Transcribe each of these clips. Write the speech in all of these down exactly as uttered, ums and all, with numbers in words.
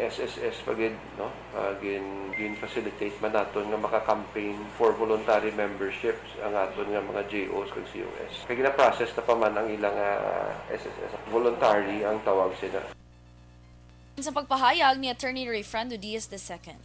S S S pa gid, no? Ah, gin-, gin-facilitate man naton nga maka-campaign for voluntary memberships ang aton nga mga J Os kag C O S. Kay gina-process na pa man ang ilang, ah, S S S. Voluntary ang tawag sila. Sa pagpahayag ni Attorney Rayfrando Diaz the second.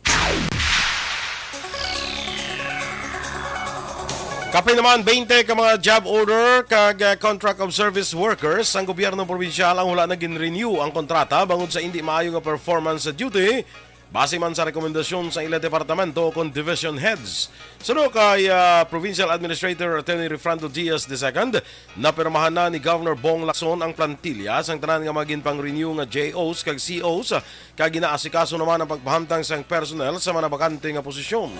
Kapin naman, twenty ka mga job order kag, ah, contract of service workers sang gobyerno probinsyal ang wala na gin-renew ang kontrata bangod sa indi maayo nga performance sa duty, base man sa rekomendasyon sa ila departamento kon division heads. Suno kay, ah, Provincial Administrator Attorney Rayfrando Diaz the second, napirmahan na ni Governor Bong Lacson ang plantilla sang tanan nga mga ginpang-renew nga J Os kag C Os, kag ginaasikaso naman ang pagpahamtang sang personnel sa mga bakante nga posisyon.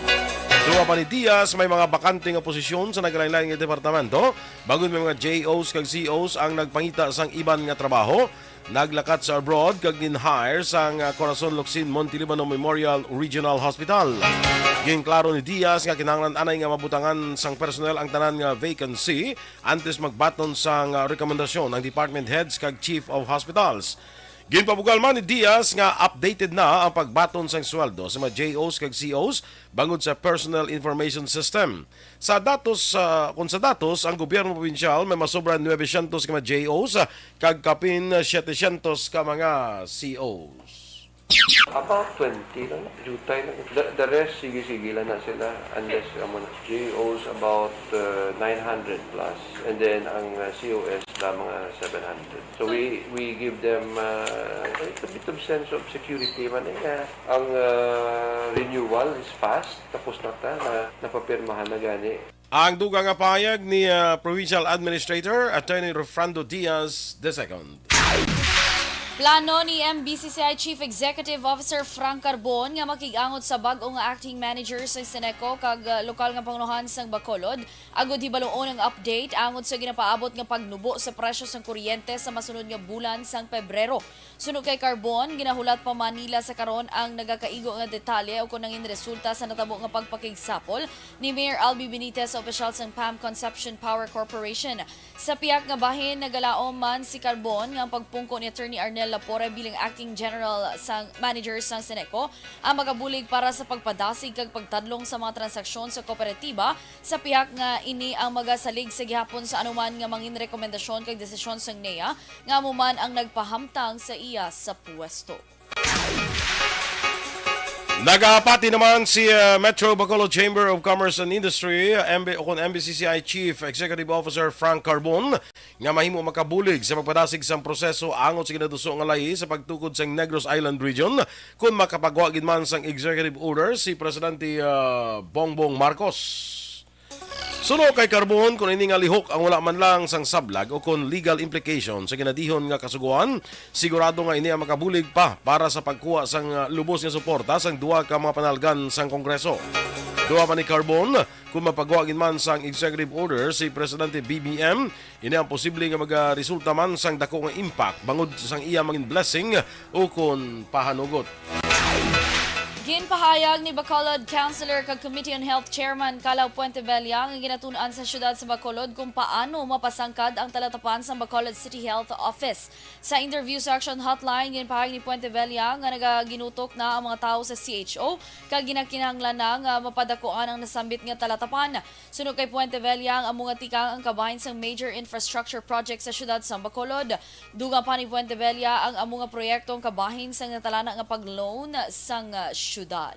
Duwa pa ni Diaz, may mga bakante nga posisyon sa naglain-lain nga departamento, bangod may mga J Os kag C Os ang nagpangita sang iban nga trabaho, naglakat sa abroad kag gin-hire sang, ah, Corazon Locsin Montelibano Memorial Regional Hospital. Ginklaro ni Diaz nga kinahanglan anay nga mabutangan sang personnel ang tanan nga vacancy antes magbaton sang, ah, rekomendasyon ang department heads kag chief of hospitals. Ginpabugal man ni Diaz nga updated na ang pagbaton sang sweldo sa mga J Os kag C Os bangod sa Personnel Information System. Sa datos, ah, kung sa datos, ang gobyerno probinsyal may masobra nuebe syentos ka mga J Os, ah, kag kapin siyete syentos ka mga C Os. About twenty lang, jutay lang. The, the rest, sige-sige lang na sila. Unless, amo na, J Os about uh, nine hundred plus. And then, ang uh, C O S na mga seven hundred. So, we we give them uh, a little bit of sense of security man eh, nga ang uh, renewal is fast. Tapos na ta, na napapirmahan na gani. Ang dugang nga pahayag ni, ah, Provincial Administrator Attorney Rofrando Diaz the second. Plano ni M B C C I Chief Executive Officer Frank Carbon nga makig-angot sa bag-o nga acting manager sa Seneco kag, ah, lokal nga pangulohan sang Bacolod agud hibaluon ang update angot sa ginapaabot nga pagnubo sa presyo sang kuryente sa masunod nga bulan sang Pebrero. Suno kay Carbon, ginahulat pa man nila sa karon ang nagakaigo nga detalye ukon nangin resulta sa natabo nga pagpakigsapol ni Mayor Albi Benitez sa opisyal sang PAM Concepcion Power Corporation. Sa pihak nga bahin, nagalaom man si Carbon nga ang pagpungko ni Attorney Arnel Lapore bilang acting general sang manager sang Seneco ang magabulig para sa pagpadasig kag pagtadlong sa mga transaksyon sa kooperatiba, sa pihak nga ini ang magasalig sa gihapon sa anuman nga mangin rekomendasyon kag desisyon sang NEA nga amo man ang nagpahamtang sa iya sa puwesto. Nagapati naman si, uh, Metro Bacolod Chamber of Commerce and Industry, uh, M B, o kon M B C C I Chief Executive Officer Frank Carbon, nga mahimo makabulig sa pagpadasig sang proseso angot sa ginaduso nga layi sa pagtukod sang Negros Island Region kon makapagwa gid man sang executive order si Presidente, uh, Bongbong Marcos. Suno kay Carbon, kon ini nga lihok ang wala man lang sang sablag o kon legal implication sa ginadihon nga kasugoan, sigurado nga ini ang makabulig pa para sa pagkuha sang, ah, lubos nga suporta sang duha ka mga panalgan sang Kongreso. Duwa pa ni Carbon, kung mapagwa gid man sang executive order si Presidente B B M, ini ang posible nga magaresulta man sang dako nga impact bangod sang iya mangin blessing o kon pahanugot. Ginpahayag ni Bacolod Councilor kag Committee on Health Chairman Kalaw Puentebella nga ginatun-an sa siyudad sa Bacolod kung paano mapasangkad ang talatapan sa Bacolod City Health Office. Sa interview sa Action Hotline, ginpahayag ni Puentebella nga nagaginutok na ang mga tawo sa C H O kag ginakinahanglan na nga mapadakuan ang nasambit nga talatapan. Suno kay Puentebella, ang amo nga tikang ang kabahin sang major infrastructure project sa siyudad sang Bacolod. Dugang pa ni Puentebella, ang amo nga proyekto ang kabahin sang natalana nga pag-loan sang, ah, siyudad.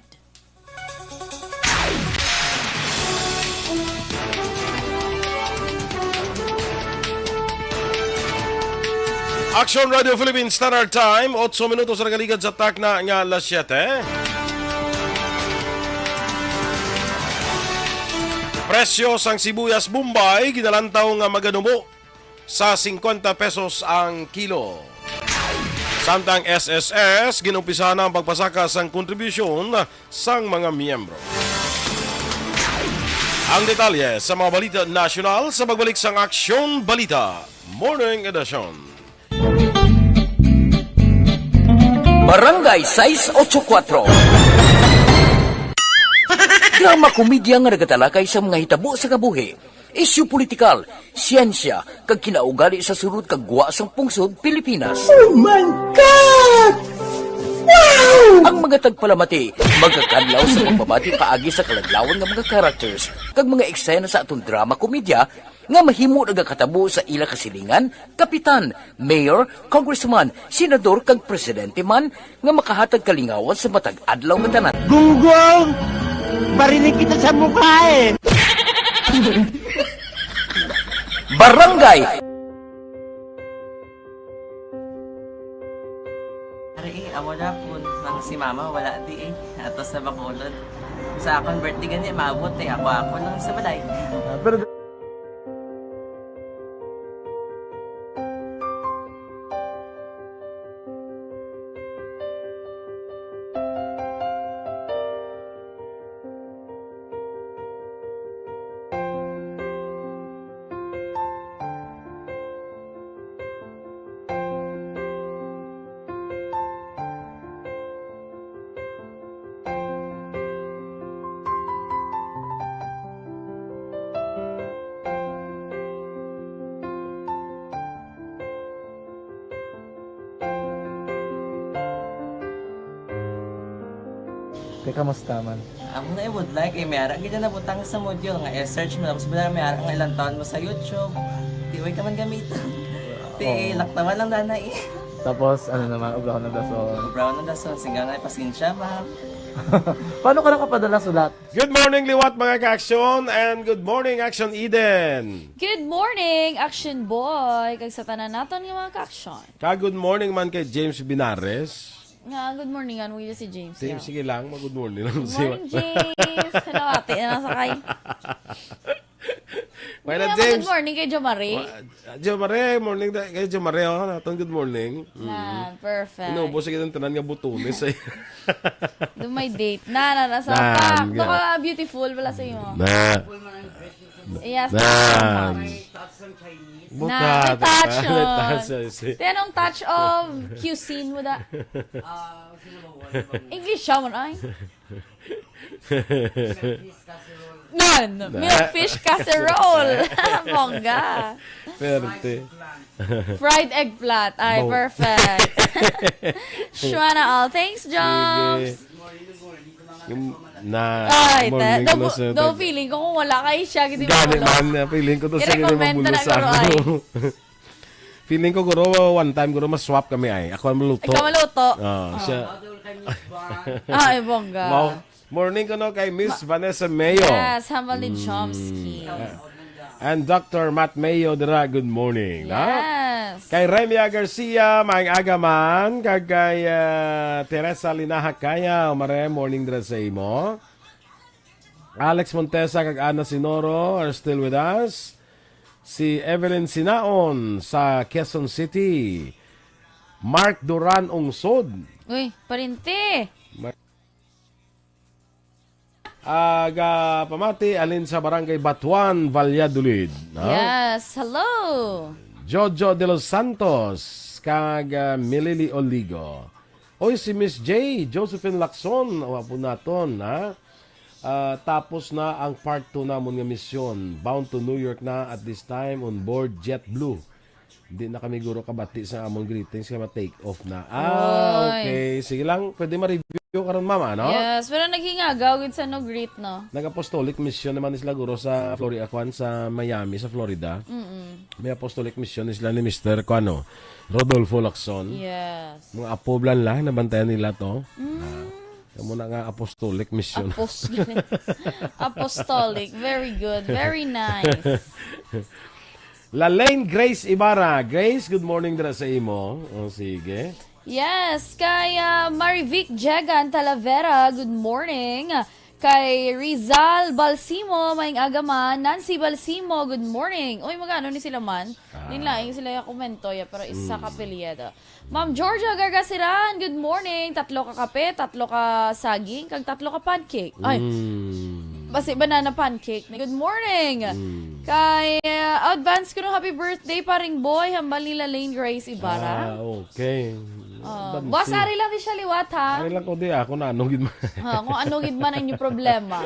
Action Radio Philippines Standard Time, otso minutos ang nagaligad sa takna nga alas siyete. Presyo sang sibuyas Bombay ginalantaw nga maganubo sa singkwenta pesos ang kilo. Samtang S S S, ginumpisahan na ang pagpasaka sang kontribusyon sang mga miyembro. Ang detalye sa mga balita nasyonal sa pagbalik sang Aksyon Balita Morning Edition. Barangay sais ocho kuatro. Drama komedya nga nagatalakay sa mga hitabo sa kabuhi, isyu politikal, siyensya, kag kinaugali sa sulod kag gwa sang pungsod Pilipinas. Oh my God! Ang mga tagpalamati magakadlaw sa pagbabati paagi sa kaladlawan nga mga characters kag mga eksena sa aton drama komedya nga mahimo nagakatabo sa ila kasilingan, kapitan, mayor, congressman, senador kag presidente man nga makahatag kalingawan sa matag adlaw nga tanan. Gunggong! Barinig kita sa mukha eh! Barangay Ari, amo na po nang si mama wala di eh. Ato sa Bacolod. Sa akon birthday gani, maabot eh. Ako-ako lang sa balay. Ah, pero Te, kamusta man? Amo na, I would like, eh, may ara gid na nabutang sa module nga i-search mo, tapos wala may ara nga ilang taon mo sa YouTube. Di, way ka man gamiton. Ti, Oo. Laktawan lang, nanay. Tapos, ano naman, ubraw na dason. Ubraw na dason, singga na, pasensya, ma'am. Paano ka nakapadala sulat? Good morning, liwat, mga ka-aksyon, and good morning, Action Eden. Good morning, Action Boy, kag sa tanan naton nga mga ka-aksyon. Ka good morning man kay James Binares. Nga, good morning, ano yun si James, James, yeah. Sige lang, mag-good morning lang Good siya. Morning, James. Hello, ate. Ano, sakay? Wala, Hindi naman James. Good morning kay Jo Marie. Wa-, Jo Marie, morning da-, kay Jo Marie, oh, naton good morning. Mm. Yan, perfect. Inubos sa tanan nga butones, eh. Do my date. Na, na, na, sa Nan, pak. ga- Baka beautiful, wala sa imo. Na. Yes, Nan. Tama. May touch ng Chinese. Buta, Na, may ta-, touch may yun. Touch, I see. Te, anong touch of cuisine mo da? Ah, sino ba wala bang English siya man, ay. Milkfish casserole. Nan, Na. Milkfish casserole. Bongga. Perte. Fried eggplant. Fried eggplant. Ay, Bo- perfect. Shwana all. Thanks, Sige. Jobs. Yung, na, Ay, morning te, ko na daw, sa daw tag- feeling ko kung wala kay siya, gid Gani mo, man, na feeling ko to sa gid mo I-recommend na bulusan lang, ay. Feeling ko, guro, one time, guro, ma-swap kami ay. Ako ang maluto. Ikaw maluto? Ah, Oh. siya. Ay, bongga. Wow. Morning ko, no, kay Miss Ma-, Vanessa Mayo. Yes, Hamali Mm. Chomsky. Ah. And Doctor Matt Mayo, dira, good morning, no? Yes. Kay Remia Garcia, maayong aga man. Kag kay, ah, Teresa Linaha Kaya, mare, morning dira sa imo. Alex Montesa kag Ana Sinoro are still with us. Si Evelyn Sinaon sa Quezon City. Mark Duran Ungsod. Uy, parinti. Mar-, ah, gapamati, alin sa Barangay Batuan, Valladolid, no? Yes, hello. Jojo de los Santos, kag, ah, Milili Oligo. Oy, si Miss J, Josephine Lacson, wa po naton, ha? Ah, tapos na ang part two namon nga misyon. Bound to New York na at this time on board JetBlue. Di na kami guro kabati sa among greetings kay ma-take off na. Ah, Oy. Okay. Sige lang, pwede ma-review karon, mama, no? Yes, pero naghingagaw gid sa no greet, no? Nag-apostolic mission naman sila guro sa Florida, kwan, sa Miami, sa Florida. Mm-mm. May apostolic mission sila ni Mister Kuano, Rodolfo Lacson. Yes. Mga apo blan lang, nabantayan nila to. Mm. Ah, kamo na nga apostolic mission. Apostolic. Apostolic. Very good. Very nice. Lalaine Grace Ibarra. Grace, good morning dira sa imo. Oh, sige. Yes, kay, ah, Marivic Jegan Talavera, good morning. Kay Rizal Balsimo, maayong aga man. Nancy Balsimo, good morning. Uy, magano ni sila man? Ah. Din laing sila yung komento, ya, pero isa Mm. ka apelyido. Ma'am Georgia Gargasiran, good morning. Tatlo ka kape, tatlo ka saging, kag tatlo ka pancake. Ay, Mm. basi banana pancake. Good morning. Mm. Kay, uh, advance ko ng happy birthday, paring boy. Hambal nila Lane Grace Ibarra. Ah, okay. Oh, Bansi. Boss, ari lang di siya liwat, ha? Ari lang ko di, ako na ano gid man. Ha, kung ano gid man ang inyong problema.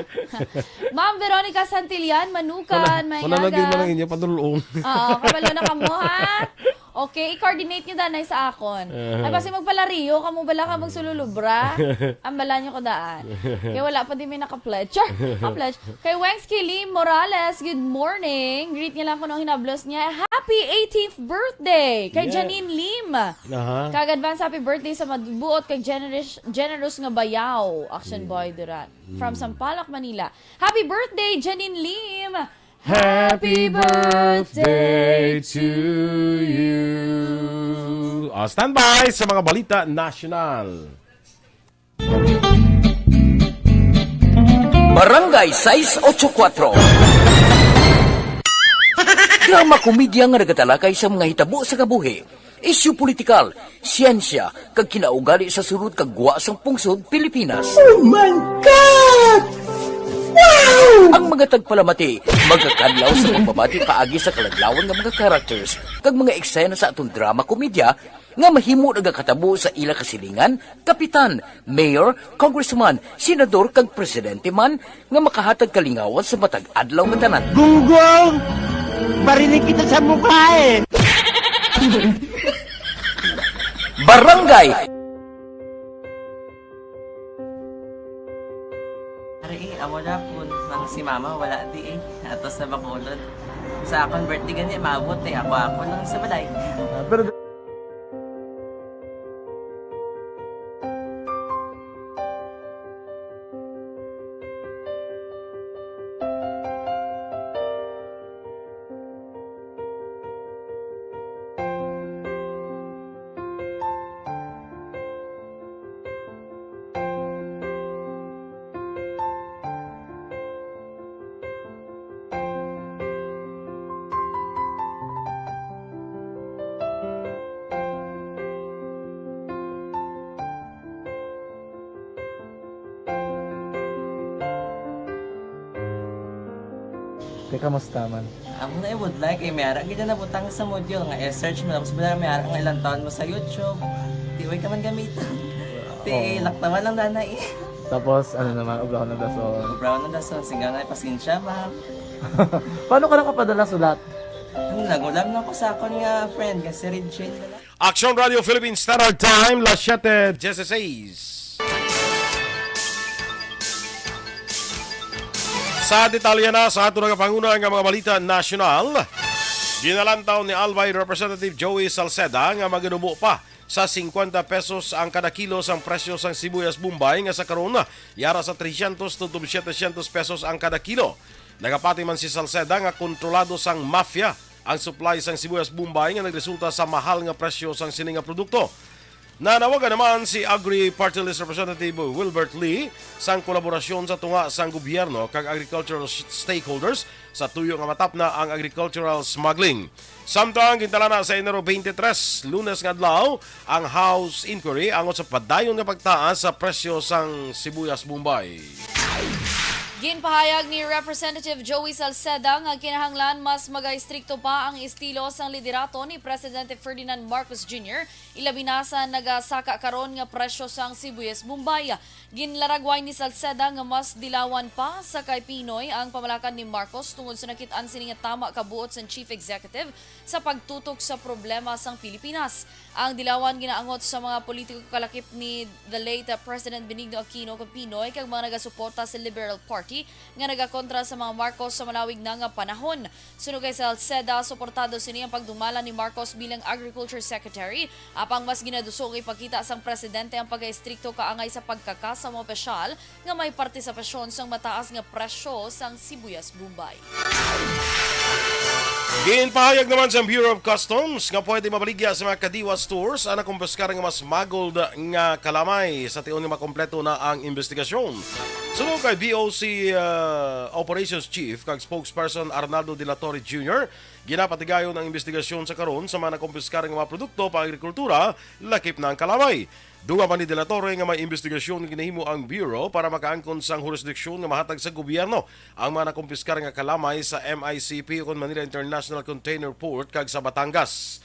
Ma'am Veronica Santillan, Manukan, Wala, may wala na gid man aga. Ang inyo padulong. Oo, kabalo na kamo, ha? O, Okay, i-coordinate niyo danay sa akon. Aha. Ay, basi magpalariyo kamo bala ka magsululubra. Ang bala niyo ko daan. Kay wala pa din may naka-pledge. Char! Ka-pledge. Kay Wengs Kilim Morales, good morning. Greet niya lang kuno hinablos niya. Happy eighteenth birthday kay Yeah. Janine Lim. Aha. Kag advance happy birthday sa mabuot kag generous, generous nga bayaw. Action Mm. Boy Duran. From Mm. Sampaloc, Manila. Happy birthday, Janine Lim! Happy birthday to you. Ah, standby sa mga balita nasyonal. Barangay sais ocho kuwatro. Drama komedya nga nagatalakay sa mga hitabo sa kabuhi, isyu politikal, siyensya, kag kinaugali sa sulod kag gwa sang pungsod Pilipinas. Oh my God! Wow! Ang mga tagpalamati magakadlaw sa pagbabati paagi sa kaladlawan nga mga characters kag mga eksena sa aton drama komedya nga mahimo nagakatabo sa ila kasilingan, kapitan, mayor, congressman, senador, kag presidente man nga makahatag kalingawan sa matag adlaw nga tanan. Gunggong! Barinig kita sa mukha eh! Barangay! Ari eh, amo na po nang si mama wala di eh. Ato sa Bacolod. Sa akon birthday gani, maabot eh. Ako-ako lang sa balay. Ah, pero Te, kamusta man? Amo na, I would like, eh, may ara gid na nabutang sa module nga i-search mo, tapos wala, may ara nga ilang taon mo sa YouTube. Di, way ka man gamiton. Ti, Oo. Laktawan lang dana eh. Tapos, ano naman, ubrahon ng dason. Ubrahon ng dason, singga nga, pasensya, ma'am. Paano ka nakapadala sulat? Ano, nagulam na ko sa akon nga friend, nga si Regine. Action Radio Philippine Standard Time, las siete dieciséis. Sa detalye na sa ato nagapanguna nga mga balita nasyonal, ginalantaw ni Albay Representative Joey Salceda nga maganubo pa sa singkwenta pesos ang kada kilo sang presyo sang sibuyas Bombay nga sa karon yara sa trescientos tubtob setecientos pesos ang kada kilo. Nagapati man si Salceda nga kontrolado sang mafia ang supply sang sibuyas Bombay nga nagresulta sa mahal nga presyo sang sini nga produkto. Nanawagan naman si Agri Party List Representative Wilbert Lee sang kolaborasyon sa tunga sang gobyerno kag agricultural sh-, stakeholders sa tuyo nga matapna ang agricultural smuggling. Samtang gintalana sa Enero twenty-three, Lunes nga adlaw, ang House inquiry angot sa padayon nga pagtaas sa presyo sang sibuyas Bombay. Ginpahayag ni Representative Joey Salceda nga kinahanglan mas magaistrikto pa ang estilo sang liderato ni Presidente Ferdinand Marcos Junior, ilabi na sa nagasaka karon nga presyo sang sibuyas Bombay. Ginlaragway ni Salceda nga mas dilawan pa sa kay Pinoy ang pamalakan ni Marcos tungod sa nakit-an sini nga tama ka buot sang Chief Executive sa pagtutok sa problema sang Pilipinas. Ang dilawan ginaangot sa mga politiko kalakip ni the late, uh, President Benigno Aquino kag Pinoy kag mga nagasuporta sa Liberal Party nga nagakontra sa mga Marcos sa malawig na nga panahon. Suno kay Salceda, suportado sini ang pagdumala ni Marcos bilang Agriculture Secretary, apang mas ginaduso nga ipakita sang presidente ang pagkaistrikto kaangay sa pagkakas sa mga opisyal nga may partisipasyon sang mataas nga presyo sang sibuyas Bombay. Ginpahayag naman sa Bureau of Customs nga pwede mabaligya sa mga Kadiwa stores ang nakumpiskar nga mas smuggled nga kalamay sa tion nga makompleto na ang investigasyon. Suno kay B O C, uh, Operations Chief kag Spokesperson Arnaldo de la Torre Junior, ginapatigayon ang investigasyon sa karon sa mga nakumpiskar nga mga produkto pang agrikultura, lakip na ang kalamay. Dugang pa ni De La Torre nga may investigasyon nga ginahimo ang Bureau para makaangkon sang hurisdiksyon nga mahatag sa gobyerno ang mga nakumpiskar nga kalamay sa M I C P ukon Manila International Container Port kag sa Batangas.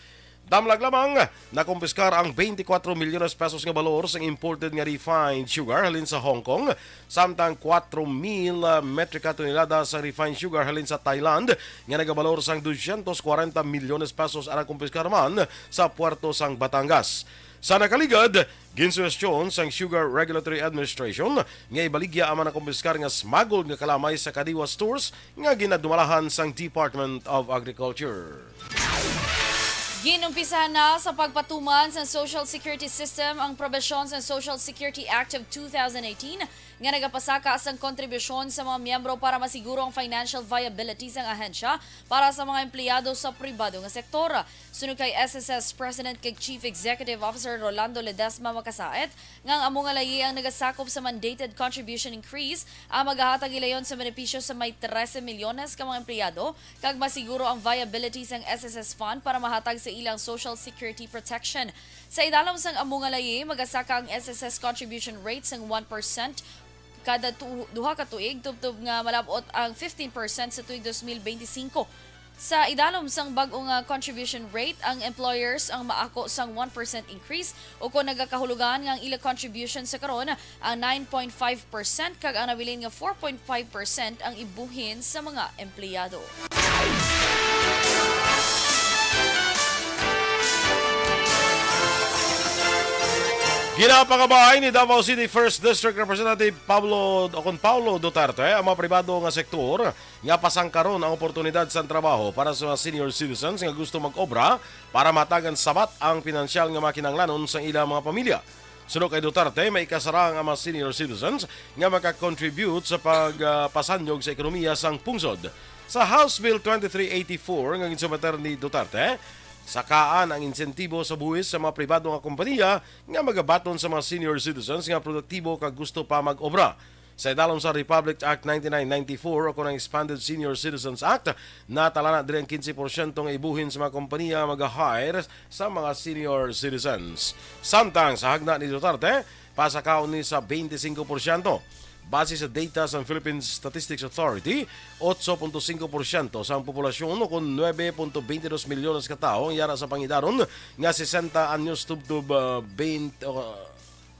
Damlag lamang, nakumpiskar ang twenty-four milyones pesos nga balor sang imported nga refined sugar halin sa Hong Kong, samtang four mil metrika tonelada sang refined sugar halin sa Thailand nga nagabalor sang dosyentos kwarenta milyones pesos ang nakumpiskar man sa puerto sang Batangas. Sa nakaligad, ginsuhestyon sang Sugar Regulatory Administration nga ibaligya ang mga nakumpiskar nga smuggled nga kalamay sa kadiwa stores nga ginadumalahan sang Department of Agriculture. Ginumpisahan na sa pagpatuman sa social security system ang probisyon sa Social Security Act of two thousand eighteen nga nagapasaka sang kontribusyon sa mga miyembro para masiguro ang financial viability sang ahensya para sa mga empleyado sa pribado nga sektor. Suno kay S S S President kag Chief Executive Officer Rolando Ledesma, makasaet nga ang amo nga layi ang nagasakop sa mandated contribution increase ang magahatag hilayon sa benepisyo sa may trese milyones ka mga empleyado kag masiguro ang viability sang S S S fund para mahatag sa ilang social security protection. Sa idalom sang amo nga layi, magasaka ang S S S contribution rate sang one percent kada tu-, duha ka tuig, tubtob nga malab-ot ang fifteen percent sa tuig dos mil benti singko. Sa idalom sang bag-o nga contribution rate, ang employers ang maako sang one percent increase, o kon nagakahulugan nga ang ila contribution sa karon ang nine point five percent kag ang nabilin nga four point five percent ang ibuhin sa mga empleyado. Ginapangabay ni Davao City First District Representative Pablo, o kon Paulo Duterte, ang mga pribado nga sektor nga pasangkaron ang oportunidad sang trabaho para sa mga senior citizens nga gusto mag-obra para matagan sabat ang pinansyal nga mga kinahanglanon sa ilang mga pamilya. Suno kay Duterte, maikasarang ang mga senior citizens nga maka-contribute sa pagpasanyog sa ekonomiya sang pungsod. Sa House Bill twenty-three eighty-four nga ginsumeter ni Duterte, sakaan ang insentibo sa buhis sa mga pribado nga kompanya nga magabaton sa mga senior citizens nga produktibo kag gusto pa mag-obra. Sa idalom sa Republic Act ninety-nine ninety-four, o kon ang Expanded Senior Citizens Act, natalana diri ang quince porsyento nga ibuhin sa mga kompanya nga mag-hire sa mga senior citizens. Samtang sa hagna ni Duterte, pasakaon ni sa twenty-five porsyento. Base sa data sa Philippine Statistics Authority, otso punto singko porsyento sang populasyon, o kon nuebe punto benti dos milyones ka tawo ang yara sa pangidaron nga sesenta anyos tubtob, ah, twenty, ah,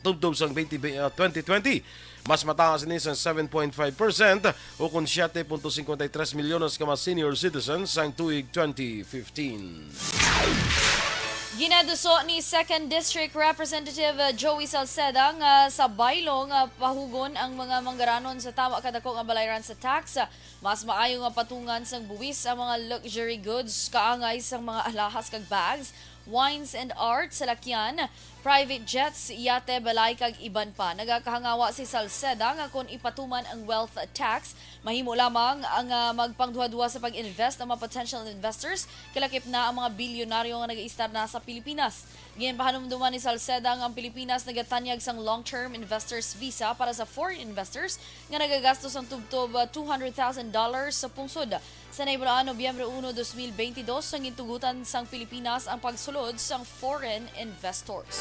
tubtob sang twenty, ah, twenty twenty. Mas mataas ini sang seven point five percent, o kon siete punto singkwenta y tres milyones ka mga senior citizens sang tuig twenty fifteen. Ginaduso ni Second District Representative, uh, Joey Salceda nga sa baylo nga pahugon ang mga manggaranon sa tama kadako nga balayran sa tax, mas maayo nga patungan sang buwis ang mga luxury goods, kaangay sang mga alahas kag bags, wines and art, salakyan, private jets, yate, balay, kag iban pa. Nagakahangawa si Salceda nga kon ipatuman ang wealth tax, mahimo lamang ang, ah, magpangduha-duha sa pag-invest ang mga potential investors, kalakip na ang mga bilyonaryo nga nagaistar na sa Pilipinas. Ginpahanumduman ni Salceda nga ang Pilipinas nagatanyag sang long-term investors visa para sa foreign investors nga nagagastos ang tubtob, ah, two hundred thousand dollars sa pungsod. Sa nahibaluan, Nobyembre uno, dos mil benti dos, ang gintugutan sang Pilipinas ang pagsulod sang foreign investors.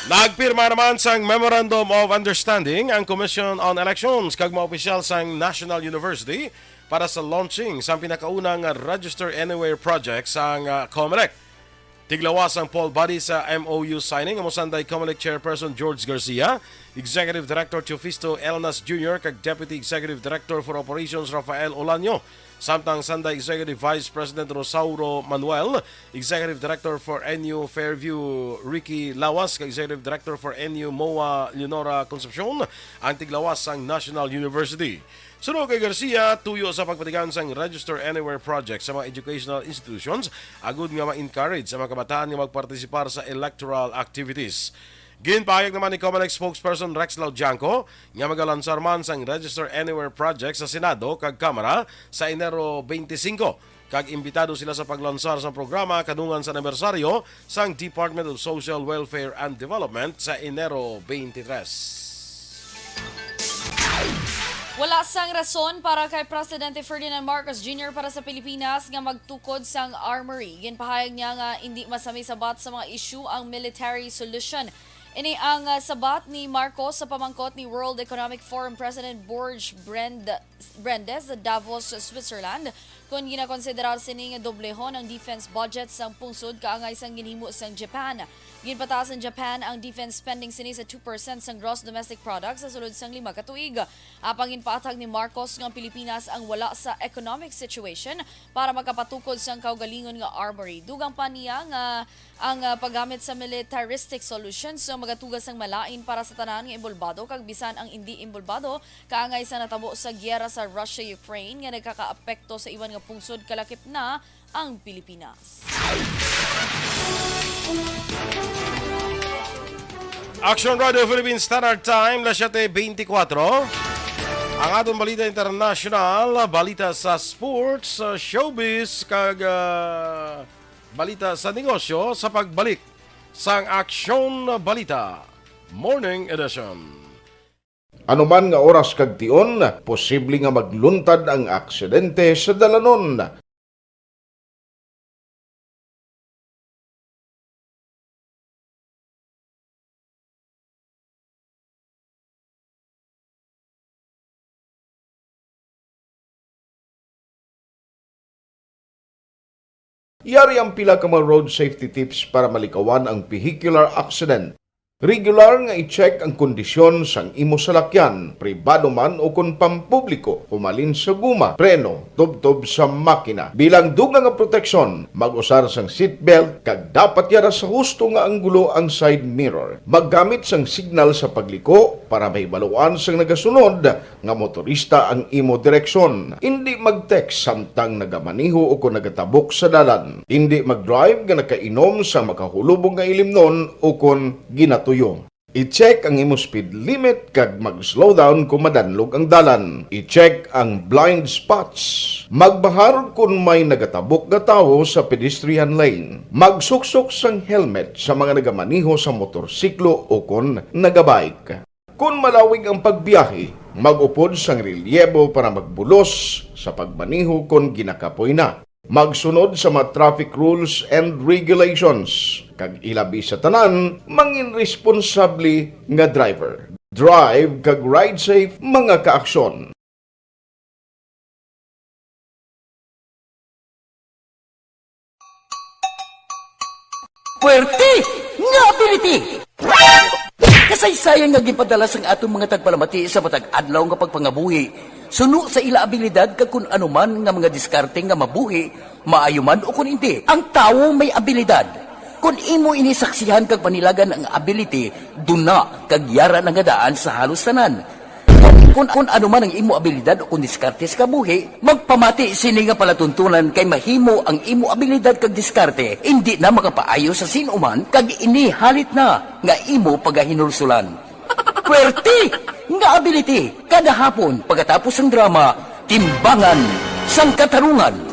Nagpirma naman sang Memorandum of Understanding ang Commission on Elections kag mga opisyal sang National University para sa launching sang pinakauna nga Register Anywhere project sang, ah, Comelec. Tiglawas ang poll body sa M O U signing, amo sanday Comelec Chairperson George Garcia, Executive Director Teofisto Elnas Junior, kag Deputy Executive Director for Operations Rafael Olaño, samtang sanday Executive Vice President Rosauro Manuel, Executive Director for N U Fairview Ricky Lawas, kag Executive Director for N U MOA Leonora Concepcion ang tiglawas sang National University. Suno kay Garcia, tuyo sa pagpatigan sang Register Anywhere project sa mga educational institutions agud nga ma-encourage ang mga kabataan nga magpartisipar sa electoral activities. Ginpahayag naman ni Comelec spokesperson Rex Laudianco nga magalansar man sang Register Anywhere project sa Senado kag Kamara sa Enero twenty-five, kag imbitado sila sa paglansar sang programa kadungan sa anibersaryo sang Department of Social Welfare and Development sa Enero twenty-three. Wala sang rason para kay Presidente Ferdinand Marcos Junior para sa Pilipinas nga magtukod sang armory. Ginpahayag niya nga indi masamisabat sa mga isyu ang military solution. Ini ang, ah, sabat ni Marcos sa pamangkot ni World Economic Forum President Borge Brend Brandes, Davos, Switzerland, kon ginakonsiderar sini nga doblehon ang defense budget sang pungsod kaangay sang ginhimo sang Japan. Ginpataas sang Japan ang defense spending sini sa two percent sang gross domestic product sa sulod sang lima ka tuig. Apang ginpaathag ni Marcos nga ang Pilipinas ang wala sa economic situation para makapatukod sang kaugalingon nga armory. Dugang pa niya nga ang, ah, paggamit sa militaristic solutions so magatuga sang malain para sa tanan nga inbolbado kag bisan ang indi inbolbado kaangay sa natabo sa giyera sa Russia-Ukraine nga nagkakaapekto sa iban nga pungsod, kalakip na ang Pilipinas. Action Radio Philippine Standard Time, las siete veinticuatro. Ang aton balita international, balita sa sports, sa showbiz, kag, ah, balita sa negosyo sa pagbalik sang Aksyon Balita Morning Edition. Anuman nga oras kag tion, posible nga magluntad ang aksidente sa dalanon. Yari ang pila ka mga road safety tips para malikawan ang vehicular accident. Regular nga i-check ang kondisyon sang imo salakyan, pribado man o kon pampubliko, humalin sa guma, preno, tubtob sa makina. Bilang dugang nga proteksyon, mag-usar sang seatbelt kag dapat yara sa husto nga anggulo ang side mirror. Maggamit sang signal sa pagliko para mahibaluan sang nagasunod nga motorista ang imo direksyon. Indi mag-text samtang nagamaneho o kon nagatabok sa dalan. Indi mag-drive nga nakainom sa makahulubong nga ilimnon o kon ginatuyo. I-check ang imo speed limit kag mag-slow down kon madanlog ang dalan. I-check ang blind spots. Magbahar kon may nagatabok nga tawo sa pedestrian lane. Magsuksok sang helmet sa mga nagamaneho sa motorsiklo o kon nagabike. Kon malawig ang pagbiyahe, mag-upod sang relyebo para magbulos sa pagmaneho kon ginakapoy na. Magsunod sa mga traffic rules and regulations, kag ilabi sa tanan, mangin responsable nga driver. Drive kag ride safe, mga kaaksyon. Puwerte nga ability! Kasaysayan nga ginpadala sang aton mga tagpalamati sa matag adlaw nga pagpangabuhi, suno sa ila abilidad kag kun ano man nga mga diskarte nga mabuhi, maayo man o kun indi. Ang tawo may abilidad. Kun imo ini saksihan kag panilagan ang ability, duna kag yara na nga daan sa halos tanan. Kun, kun ano man ang imo abilidad o kun diskarte sa kabuhi, magpamati sini nga palatuntunan kay mahimo ang imo abilidad kag diskarte indi na makapaayo sa sin-o man kag ini halit na nga imo pagahinulsulan. Puwerte nga ability kada hapon pagkatapos sang drama, Timbangan sang Katarungan.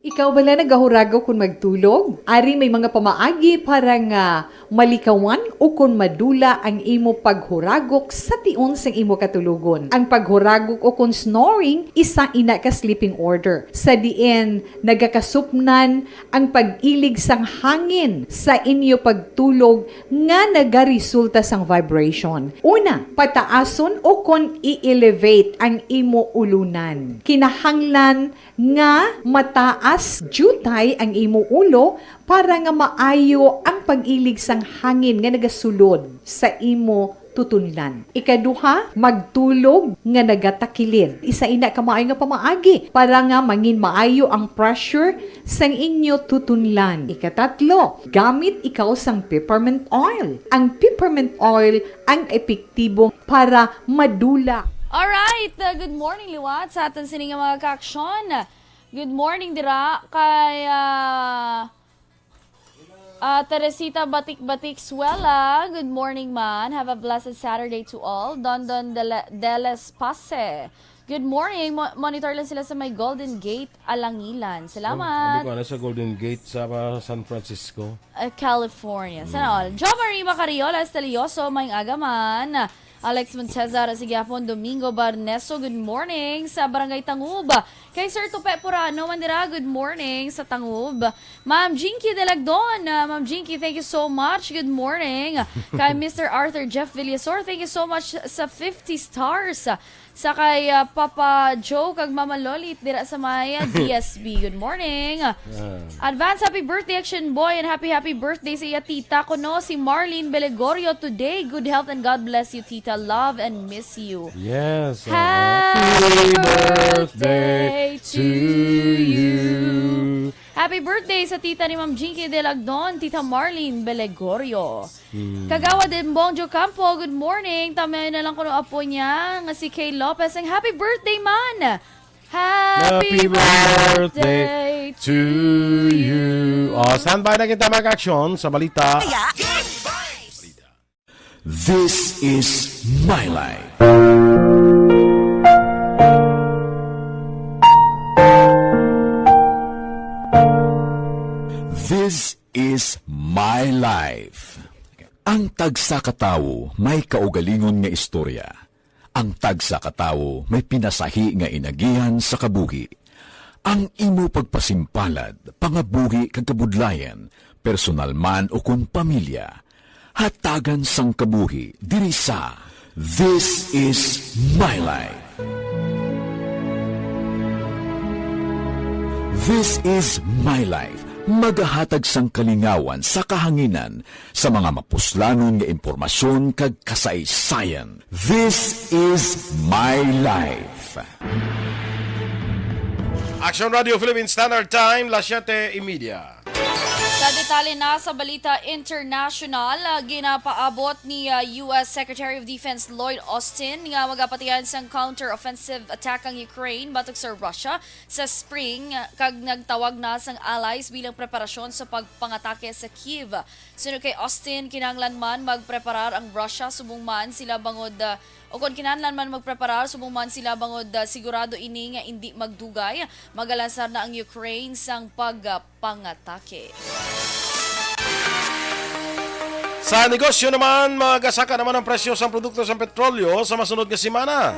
Ikaw bala nagahuragok kon magtulog? Ari may mga pamaagi para nga malikawan o kon madula ang imo paghuragok sa tion sang imo katulogon. Ang paghuragok o kon snoring, isa ina ka sleeping order, sa diin nagakasupnan ang pag-ilig sang hangin sa inyo pagtulog nga nagaresulta sang vibration. Una, pataason o kon i-elevate ang imo ulunan. Kinahanglan nga mataas diutay ang imo ulo para nga maayo ang pag-ilig sang hangin nga nagasulod sa imo tutunlan. Ikaduha, magtulog nga nagatakilid. Isa ina ka maayo nga pamaagi para nga mangin maayo ang pressure sang inyo tutunlan. Ikatatlo, gamit ikaw sang peppermint oil. Ang peppermint oil ang epektibo para madula. Alright, uh, good morning liwat sa aton sini nga mga kaaksyon. Good morning dira kay, ah, ah, Teresita Batik-Batik Suela. Good morning man. Have a blessed Saturday to all. Don Don Dele- Deles Pase. Good morning. Mo- monitor lang sila sa may Golden Gate, Alangilan. Salamat. Oh, ano sa Golden Gate sa, ah, San Francisco? Ah, California. Sana all. Jo Marie Macariola Estelioso, may agaman. Alex Montezar, sa gihapon. Domingo Barneso, good morning sa Barangay Tangub. Kay Sir Tupe Purano, man dira, good morning sa Tangub. Ma'am Jinky Delagdon, ah, Ma'am Jinky, thank you so much. Good morning. Kay Mister Arthur Jeff Villasor, thank you so much sa fifty stars. Sa kay, ah, Papa Joe kag Mama Lolit dira sa may, ah, D S B. Good morning. Ah. Advance happy birthday, Action Boy, and happy, happy birthday sa iya tita ko, no, si Marlene Belegorio today. Good health and God bless you, tita. Love and miss you. Yes, uh, Happy happy birthday birthday to to you. you. Happy birthday sa tita ni Ma'am Jinky Delagdon, Tita Marlene Belegorio. Hmm. Kagawad Embong Jocampo, good morning. Tamay na lang kuno apo niya nga si Kay Lopez. Ang happy birthday man! Happy Happy birthday birthday to to you. you. Oh, standby na kita, mag-action sa balita. Kaya, This is my life. This is my life. Ang tagsa ka tawo may kaugalingon nga istorya. Ang tagsa ka tawo may pinasahi nga inagihan sa kabuhi. Ang imo pagpasimpalad, pangabuhi kag kabudlayan, personal man ukon pamilya, hatagan sang kabuhi diri sa This Is My Life. This Is My Life, magahatag sang kalingawan sa kahanginan sa mga mapuslanon nga impormasyon kag kasaysayan. This Is My Life. Action Radio Philippine Standard Time, las siete y media. Sa detalye na sa balita international, ah, ginapaabot ni, ah, U S Secretary of Defense Lloyd Austin nga magapatihan sang counter-offensive attack ang Ukraine batok sa Russia sa spring, ah, kag nagtawag na sang allies bilang preparasyon sa pagpangatake sa Kyiv. Suno kay Austin, kinahanglan man magpreparar ang Russia subong man sila bangod, ah, o kon kinahanglan man magpreparar subong man sila bangod, ah, sigurado ini nga indi magdugay, magalasar na ang Ukraine sang pag, ah, pangatake. Sa negosyo naman, magasaka naman ang presyo sang produkto sang petrolyo sa masunod nga semana.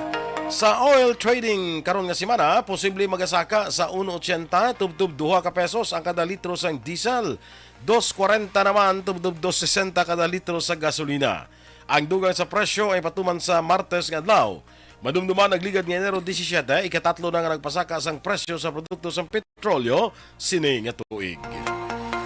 Sa oil trading karon nga semana, posible magasaka sa uno ochenta tubtob duha ka pesos ang kada litro sang diesel, dos kwarenta naman tubtob dos sesenta kada litro sa gasolina. Ang dugang sa presyo ay patuman sa Martes nga adlaw. Madumduman, nagligad nga Enero disisiete, ikatatlo na nga nagpasaka sang presyo sa produkto sang petrolyo sini nga tuig.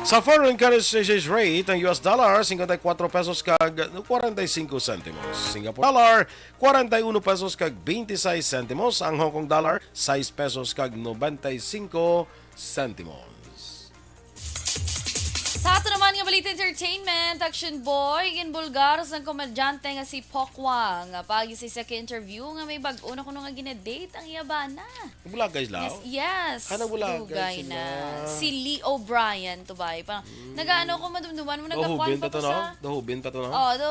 Sa foreign currency exchange rate, ang U S dollar, singkwenta y kuwatro pesos kag kwarenta y singko sentimos. Singapore dollar, kwarenta y uno pesos kag beintisais sentimos. Ang Hong Kong dollar, sais pesos kag nobenta y singko sentimos. Sa ato naman nga balita entertainment, Action Boy, ginbulgar sang komedyante nga si Pok Wang. Pag sa isa ka interview nga may bag-o na kuno nga gina-date ang iya bana. Bulagay sila? Yes, yes. Ah, nabulagay Dugay sila. Na. Si Lee O'Brien to ba? Parang, Mm. nagaano ko madumduman mo, Daw hubin nagkakuan pa pa to, to no? sa Daw hubin pa to, no? Oh, do,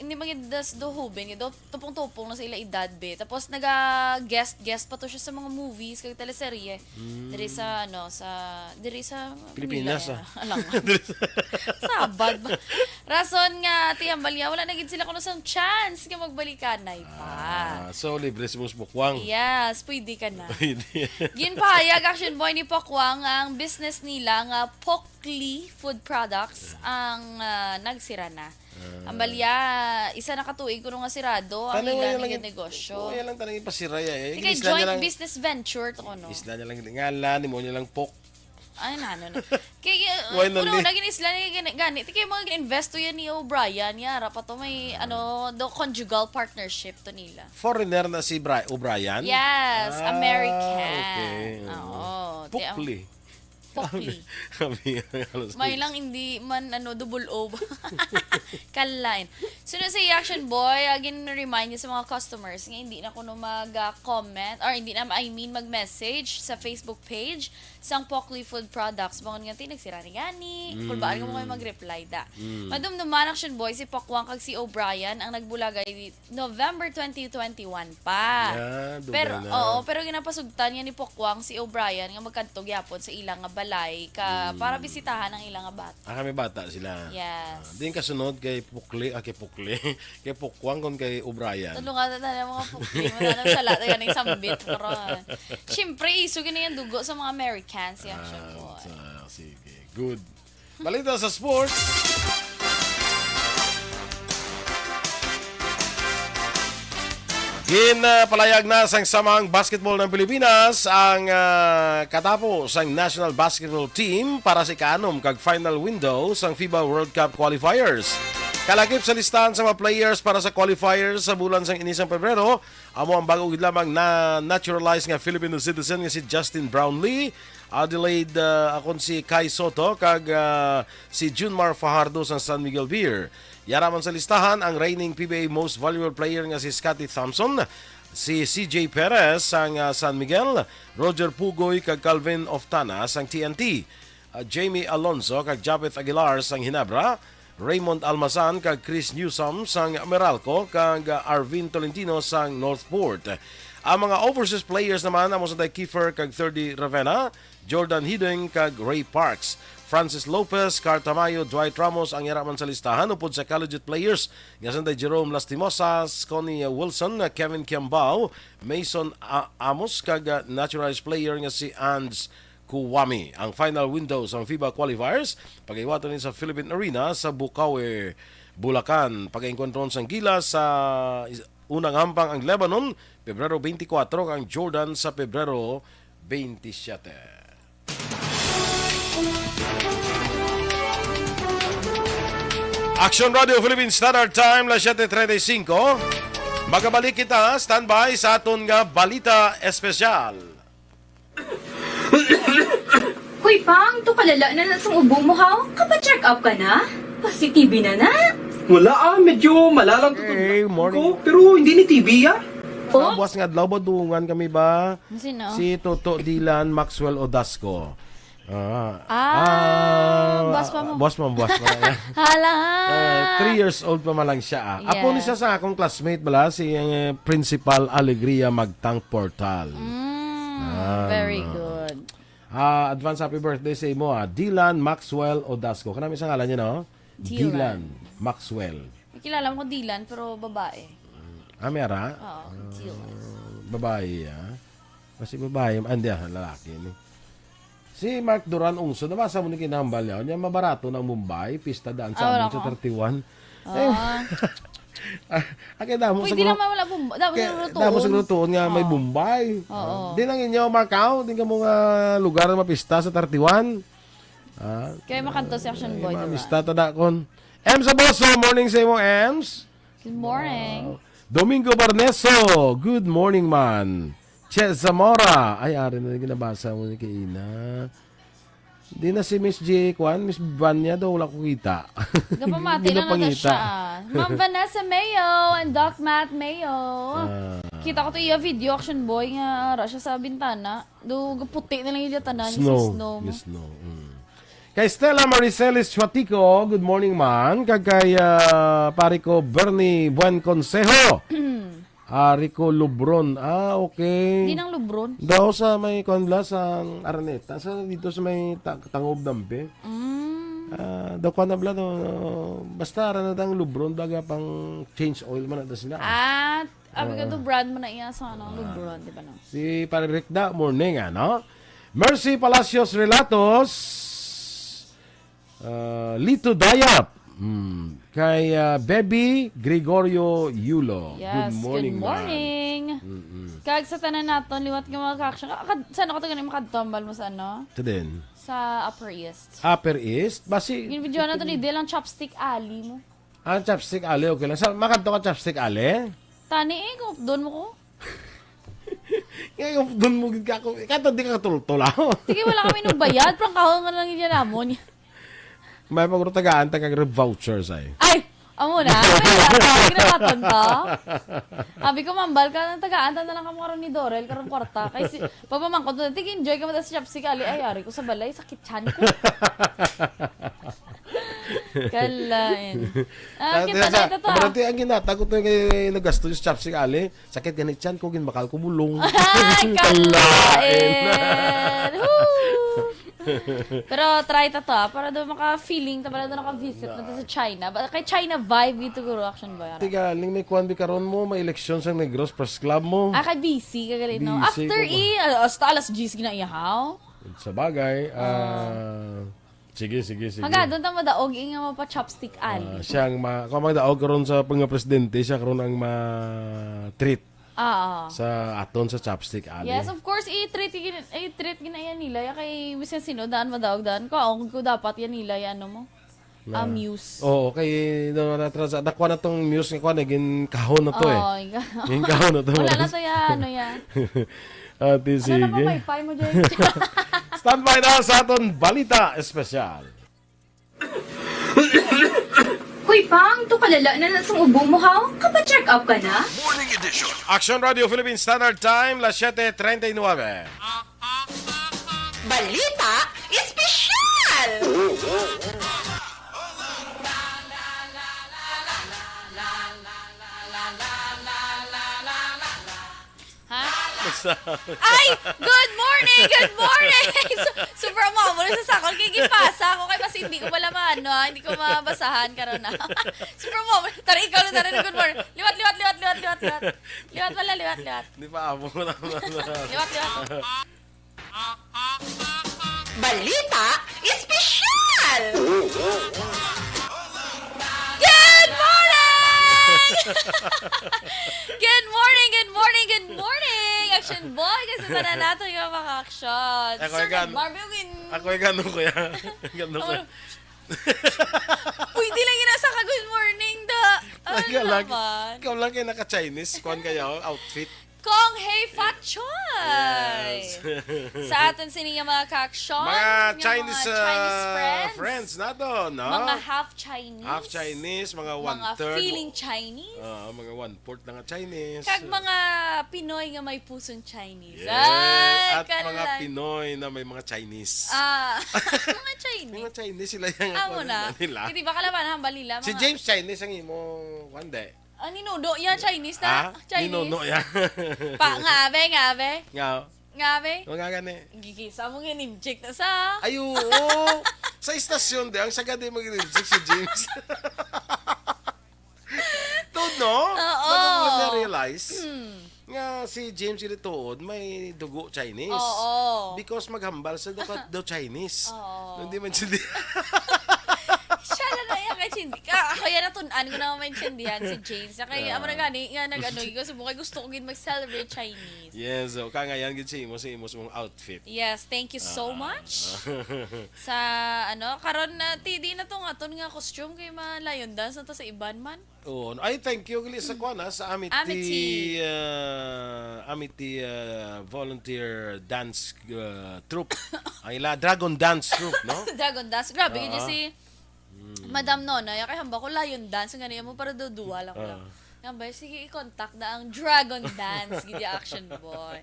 hindi man gid das do hubin, do tupong-tupong na sa ila edad, be. Tapos naga-guest, guest pa to siya sa mga movies kag teleserye. Mm. Diri sa, ano, sa, diri sa Pilipinas, Manila, ah. Alang. Diri sa Sabad ba? Rason nga, ti, hambal niya, wala na gid sila kuno sang chance nga magbalikanay pa. Ah, so libre si Boss Bukwang. Yes, pwede ka na. Pwede. Ginpahayag, Action Boy, ni Pokwang ang business nila nga Pokli Food Products ang, ah, nagsira na. Ah. Hambal niya, isa na ka tuig kuno nga sirado ang Tanay, ila wala nga lang it-, negosyo. Wala lang tanay ipasira ya, eh. Di kay Ginisla niya joint lang, business venture to kuno. Isla niya lang, ngalan, imo niya lang Pok. Ay, na, ano na. Kay, uh, Why not kuno, ni? Naging isla ni gani, gani. Ti kay mga investo yan ni O'Brien, ya, ra pa to may, Ah. ano, do conjugal partnership to nila. Foreigner na si Bri-, O'Brien? Yes, Ah, American. Okay. Oo. Ti ang Pukli. Pukli. Kami, halos May six. lang hindi man, ano, double O. Kalain. So, na sa Action Boy, ah, gin-remind niya sa mga customers nga hindi na kuno mag, ah, comment, or hindi na, I mean, mag-message sa Facebook page sang Pokli Food Products. Bangon nga, ti, nagsira ni gani. Mm. Kulbaan ka mo kayo mag-reply da. Mm. Madumduman, Action Boy, si Pokwang kag si O'Brien ang nagbulagay November twenty twenty-one pa. Yeah, dugay Pero, na. oo, pero ginapasugtan niya ni Pokwang si O'Brien nga magkadto gyapon sa ilang nga balay ka, para bisitahan ang ilang bata. Ah, kami bata sila. Yes. Ah, din kasunod kay Pukli, ah, kay Pukli, kay Pukwang kon kay O'Brien. Tulungan na tayo mga Pukli, wala nang sala tayo ng sambit, pero, siyempre, iso gini yung dugo sa mga Americans, yung Ah, Shamboy. sa, sige. Good. Balita sa sports. Ginpalayag na sang Samang Basketball ng Pilipinas ang, ah, katapo sang national basketball team para sa ikaanom kag final window sang FIBA World Cup qualifiers. Kalakip sa listahan sa mga players para sa qualifiers sa bulan sang inisang Pebrero, amo ang bago gid lamang na naturalized nga Filipino citizen nga si Justin Brownlee, Adelaide, ah, akon si Kai Soto, kag, ah, si Junmar Fajardo sang San Miguel Beer. Yara man sa listahan ang reigning P B A Most Valuable Player nga si Scottie Thompson, si C J Perez sang, ah, San Miguel, Roger Pugoy kag Calvin Oftana sang T N T, ah, Jamie Alonzo kag Japeth Aguilar sang Ginebra, Raymond Almazan kag Chris Newsome sang Meralco kag, ah, Arvin Tolentino sang Northport. Ang mga overseas players naman amo sa Kiefer kag Thirdy Ravenna, Jordan Hiding kag Ray Parks. Francis Lopez, Carl Tamayo, Dwight Ramos ang yara man sa listahan upod sa collegiate players nga sanday Jerome Lastimosa, Scony Wilson, Kevin Kiambao, Mason A- Amos kag, ah, naturalized player nga si Anz Kuwami. Ang final window sang FIBA qualifiers pagahiwaton ni sa Philippine Arena sa Bukawi, Bulacan. Pagaengkwentron sang Gilas sa is- unang hampang ang Lebanon, Pebrero twenty-four, kag ang Jordan sa Pebrero twenty-seven. Action Radio Philippine Standard Time, las siete treinta y cinco. Magabalik kita, standby sa aton nga balita espesyal. Hoy, Pang, to kalala na na sang ubo mo, haw? Kapa-check up ka na? Basi T B na na? Wala, ah, medyo malalang to. Hey, morning. Ko, pero hindi ni T B, ah. Oh? Buwas nga adlaw ba, dungan kami ba? Sino? Si Toto Dylan Maxwell Odasco. Ah, Ah, ah, buwas pa mo. Buwas pa, buwas pa na. Hala. Eh, three years old pa man lang siya, ah. Apo ni Yes. siya sa akong classmate bala, si, eh, Principal Alegria Magtang Portal. Mm, Ah, very no. good. Ah, advance happy birthday sa imo, ah. Dylan Maxwell Odasco. Kanami sa ngalan niya, no? Dylan. Dylan Maxwell. May kilala mo ko Dylan, pero babae. Ah, may ara? Oo, Dylan. Ah, babae, ah. Kasi babae, ah, hindi, ah, lalaki ni. Si Mark Duran Ungso, nabasa mo ni kinahambal niya, niya mabarato ng Mumbai, pista daan Ah, sa wala amon sa ko. thirty-one. Oo. Eh, ah, ah, kaya damo Pwede siguro, lang mawala Mumbai. Damo kaya siguro tuon. damo siguro tuon nga may Oo. Mumbai. Oo. Ah, di lang inyo, Mark, aw, di ka mo nga lugar na mapista sa thirty-one. Ah, Kaya makanto si Action ay, Boy, diba? Mapista ta dakon. Ems Aboso, morning sa imo, Ems. Good morning. Wow. Domingo Barneso, good morning, man. Che Zamora, ay, ari na yung ginabasa mo ni Kaina. Di na si Miss J, kwan, Miss Vanya daw, wala ko kita. Gapamati Di na na napangita. siya, ah. Ma'am Vanessa Mayo and Doc Matt Mayo. Ah. Kita ko to iya video, Action Boy, nga ara siya sa bintana. Do, gaputi na lang iya tanan, Snow. si snow mo. Yes, snow. Mm. Kay Stella Maricelis Chuatico, good morning, man. Kag kay, ah, pare ko Bernie Buen Consejo. Ah, Rico Lubron. Ah, okay. Di nang Lubron. Daw sa may, kuwan bala, sa Araneta. Sa dito sa may ta-, Tangob Dampe. Mm. Ah, daw kuwan na bala, daw, basta ara na dang Lubron, baga pang change oil man na sila. Ah, abi ka Ah. to brand mo na iya sa, ano, Ah. Lubron, di ba, no? Si Pare Rick da, morning, ano? Mercy Palacios Relatos, ah, Lito Dayap, mm, kay, ah, Baby Gregorio Yulo. Yes, Good morning, good man. morning. Mm-mm. Kag sa tanan naton, liwat nga mga ka-action. Ah, kad-, saan ako to ganun makadtambal mo sa ano? Sa din? Sa Upper East. Upper East? Basi Yung video na to ni Del ang chopstick ali mo. Ah, chopstick ali, okay lang. Sa, makadto ka chopstick ali? Tani eh, kung doon mo ko. Ngayon, doon mo gid ka ako. Kato, di ka katultol ako. Sige, wala kami nung bayad. Prangkahon nga lang yun namon. May pagkuro tagaan, taga Grab vouchers ay. Ay! Amo na. May wala ka. Ginawaton to. Abi ko, mambal ka, nang tagaan, ta na lang kamo karon ni Dorel, karong kwarta. Kay si, papamangkot to, tig-enjoy ka mo sa chopstick ali. Ay, ari ko sa balay, sakit chan ko. Kalain. Ah, Dati kita sa, na ito to, ah. Dati ang ginatag ko to kay nagasto yung chopstick ali. Sakit gani chan ko, ginbakal ko bulong. Ay, Kalain. kalain. Woo! Pero try ta to, ah, para daw maka-feeling ta, para daw naka-visit na ta sa China. Ba, kay China vibe ito, guro, Action Boy, ara. Tiga, ning may kuwan bi karon mo, may eleksyon sa Negros Press Club mo. Ah, kay busy ka gali, no? Busy After ko ba? i, al-, hasta alas diyes gina iya, haw? Sa bagay, ah, sige, sige, sige. Hangga doon ta madaog, eh, nga mapa-chopstick ali. Ah, siya ang ma-, kung magdaog karon sa pagka-presidente, siya karon ang ma-treat Oo. sa aton sa chopstick ali. Yes, of course, i-treat gin-, i-treat gina yan nila. Ya kay bisan sino, daan madaog, daan. Kung ako, kung dapat yan nila, yan, ano mo? Na. Ah, muse. Oo, kay, na, na, na, nakuha na tong muse nga kuha na, ginkahon na to, eh. Oo, ikaw. Ginkahon na to, Wala na mas. to, ya, ano, ya. Ate, Ano na sige. pa, may pie mo, Jay? Standby na sa aton balita espesyal. Hoy, Pang, to kalala na na sang ubo mo, haw? Kapa-check up ka na? Morning edition. Action Radio Philippine Standard Time, las siete treinta y nueve. Balita espesyal! Ha? Basta. Ay! Good morning! Good morning! Su-, super mo, mula sa sakol. Kaya gipasa ako kay mas hindi ko pala maano, ah, hindi ko mabasahan karon na. Super mo, tara ikaw na, tara na, good morning. Liwat, liwat, liwat, liwat, liwat, liwat. Liwat pala, liwat, liwat. Hindi pa amo ko lang. Liwat, liwat. Balita espesyal! Good morning! Good morning, good morning, good morning! Action boy, kasi tanan nato yung mga action. Ako Sir yung gan-, Marvin, ako yung gano ko yan. Gano ko. Ano? Pwede lang yun sa ka-good morning, da. Ano Ikaw lang, naman? ikaw lang kayo naka-Chinese, kuwan kayo, outfit. Kong Hei Fat Choy! Yes. Sa aton sini nga mga ka-action, Mga nga Chinese, mga Chinese uh, friends. friends nato, no? Mga half Chinese. Half Chinese, mga Mga one-third. feeling Chinese. Ah, mga one-fourth na nga Chinese. Kag mga Pinoy nga may pusong Chinese. Yes. Ay, At mga kalag. Pinoy na may mga Chinese. Ah, mga Chinese. Mga Chinese sila yung Amo ako na. nila. Hindi ba kalaban ang balila? Si Mga James Chinese ang imo, one day. Ah, ninuno ya, Chinese na. Ha? Chinese. Ninuno ya. Pa, nga, abe, nga, abe. Nga. Nga, abe. Mga gani. Gigisa mo nga, inject na sa. Ay, oo. Sa istasyon, di, ang sagad di mag-inject si James. Tuod, no? Oo. Bago ko na-realize Hmm. nga si James Ilituod may dugo Chinese. Oo. Because maghambal sa daw, daw Chinese. Oo. Hindi man siya di- Siya lang na yan kay Chindi. Ka, ako yan, natun-an ko na may Chindihan si James. Na kay, Ah. amo na gani, nga nag-ano, ikaw subong kay gusto ko gid mag-celebrate Chinese. Yes, so, kangayan gid sa imo, sa imo, sa mong outfit. Yes, thank you so Ah. much. Sa, ano, karon na, ti, di na to nga, ton nga costume kay ma-lion dance na to sa iban man. Oo. Ay, thank you, gali sa kwan, ha, sa Amity, Amity. ah, Amity, ah, Volunteer Dance, ah, Troupe. Ang ila, Dragon Dance Troupe, no? Dragon Dance. Grabe, Oo. yun si Mm. Madam Nona, ya kay hamba ko lion dance, nga niya mo para do duwa lang ko lang. Oo. Nga ba, sige, i-contact na ang Dragon Dance, gid ya, Action Boy.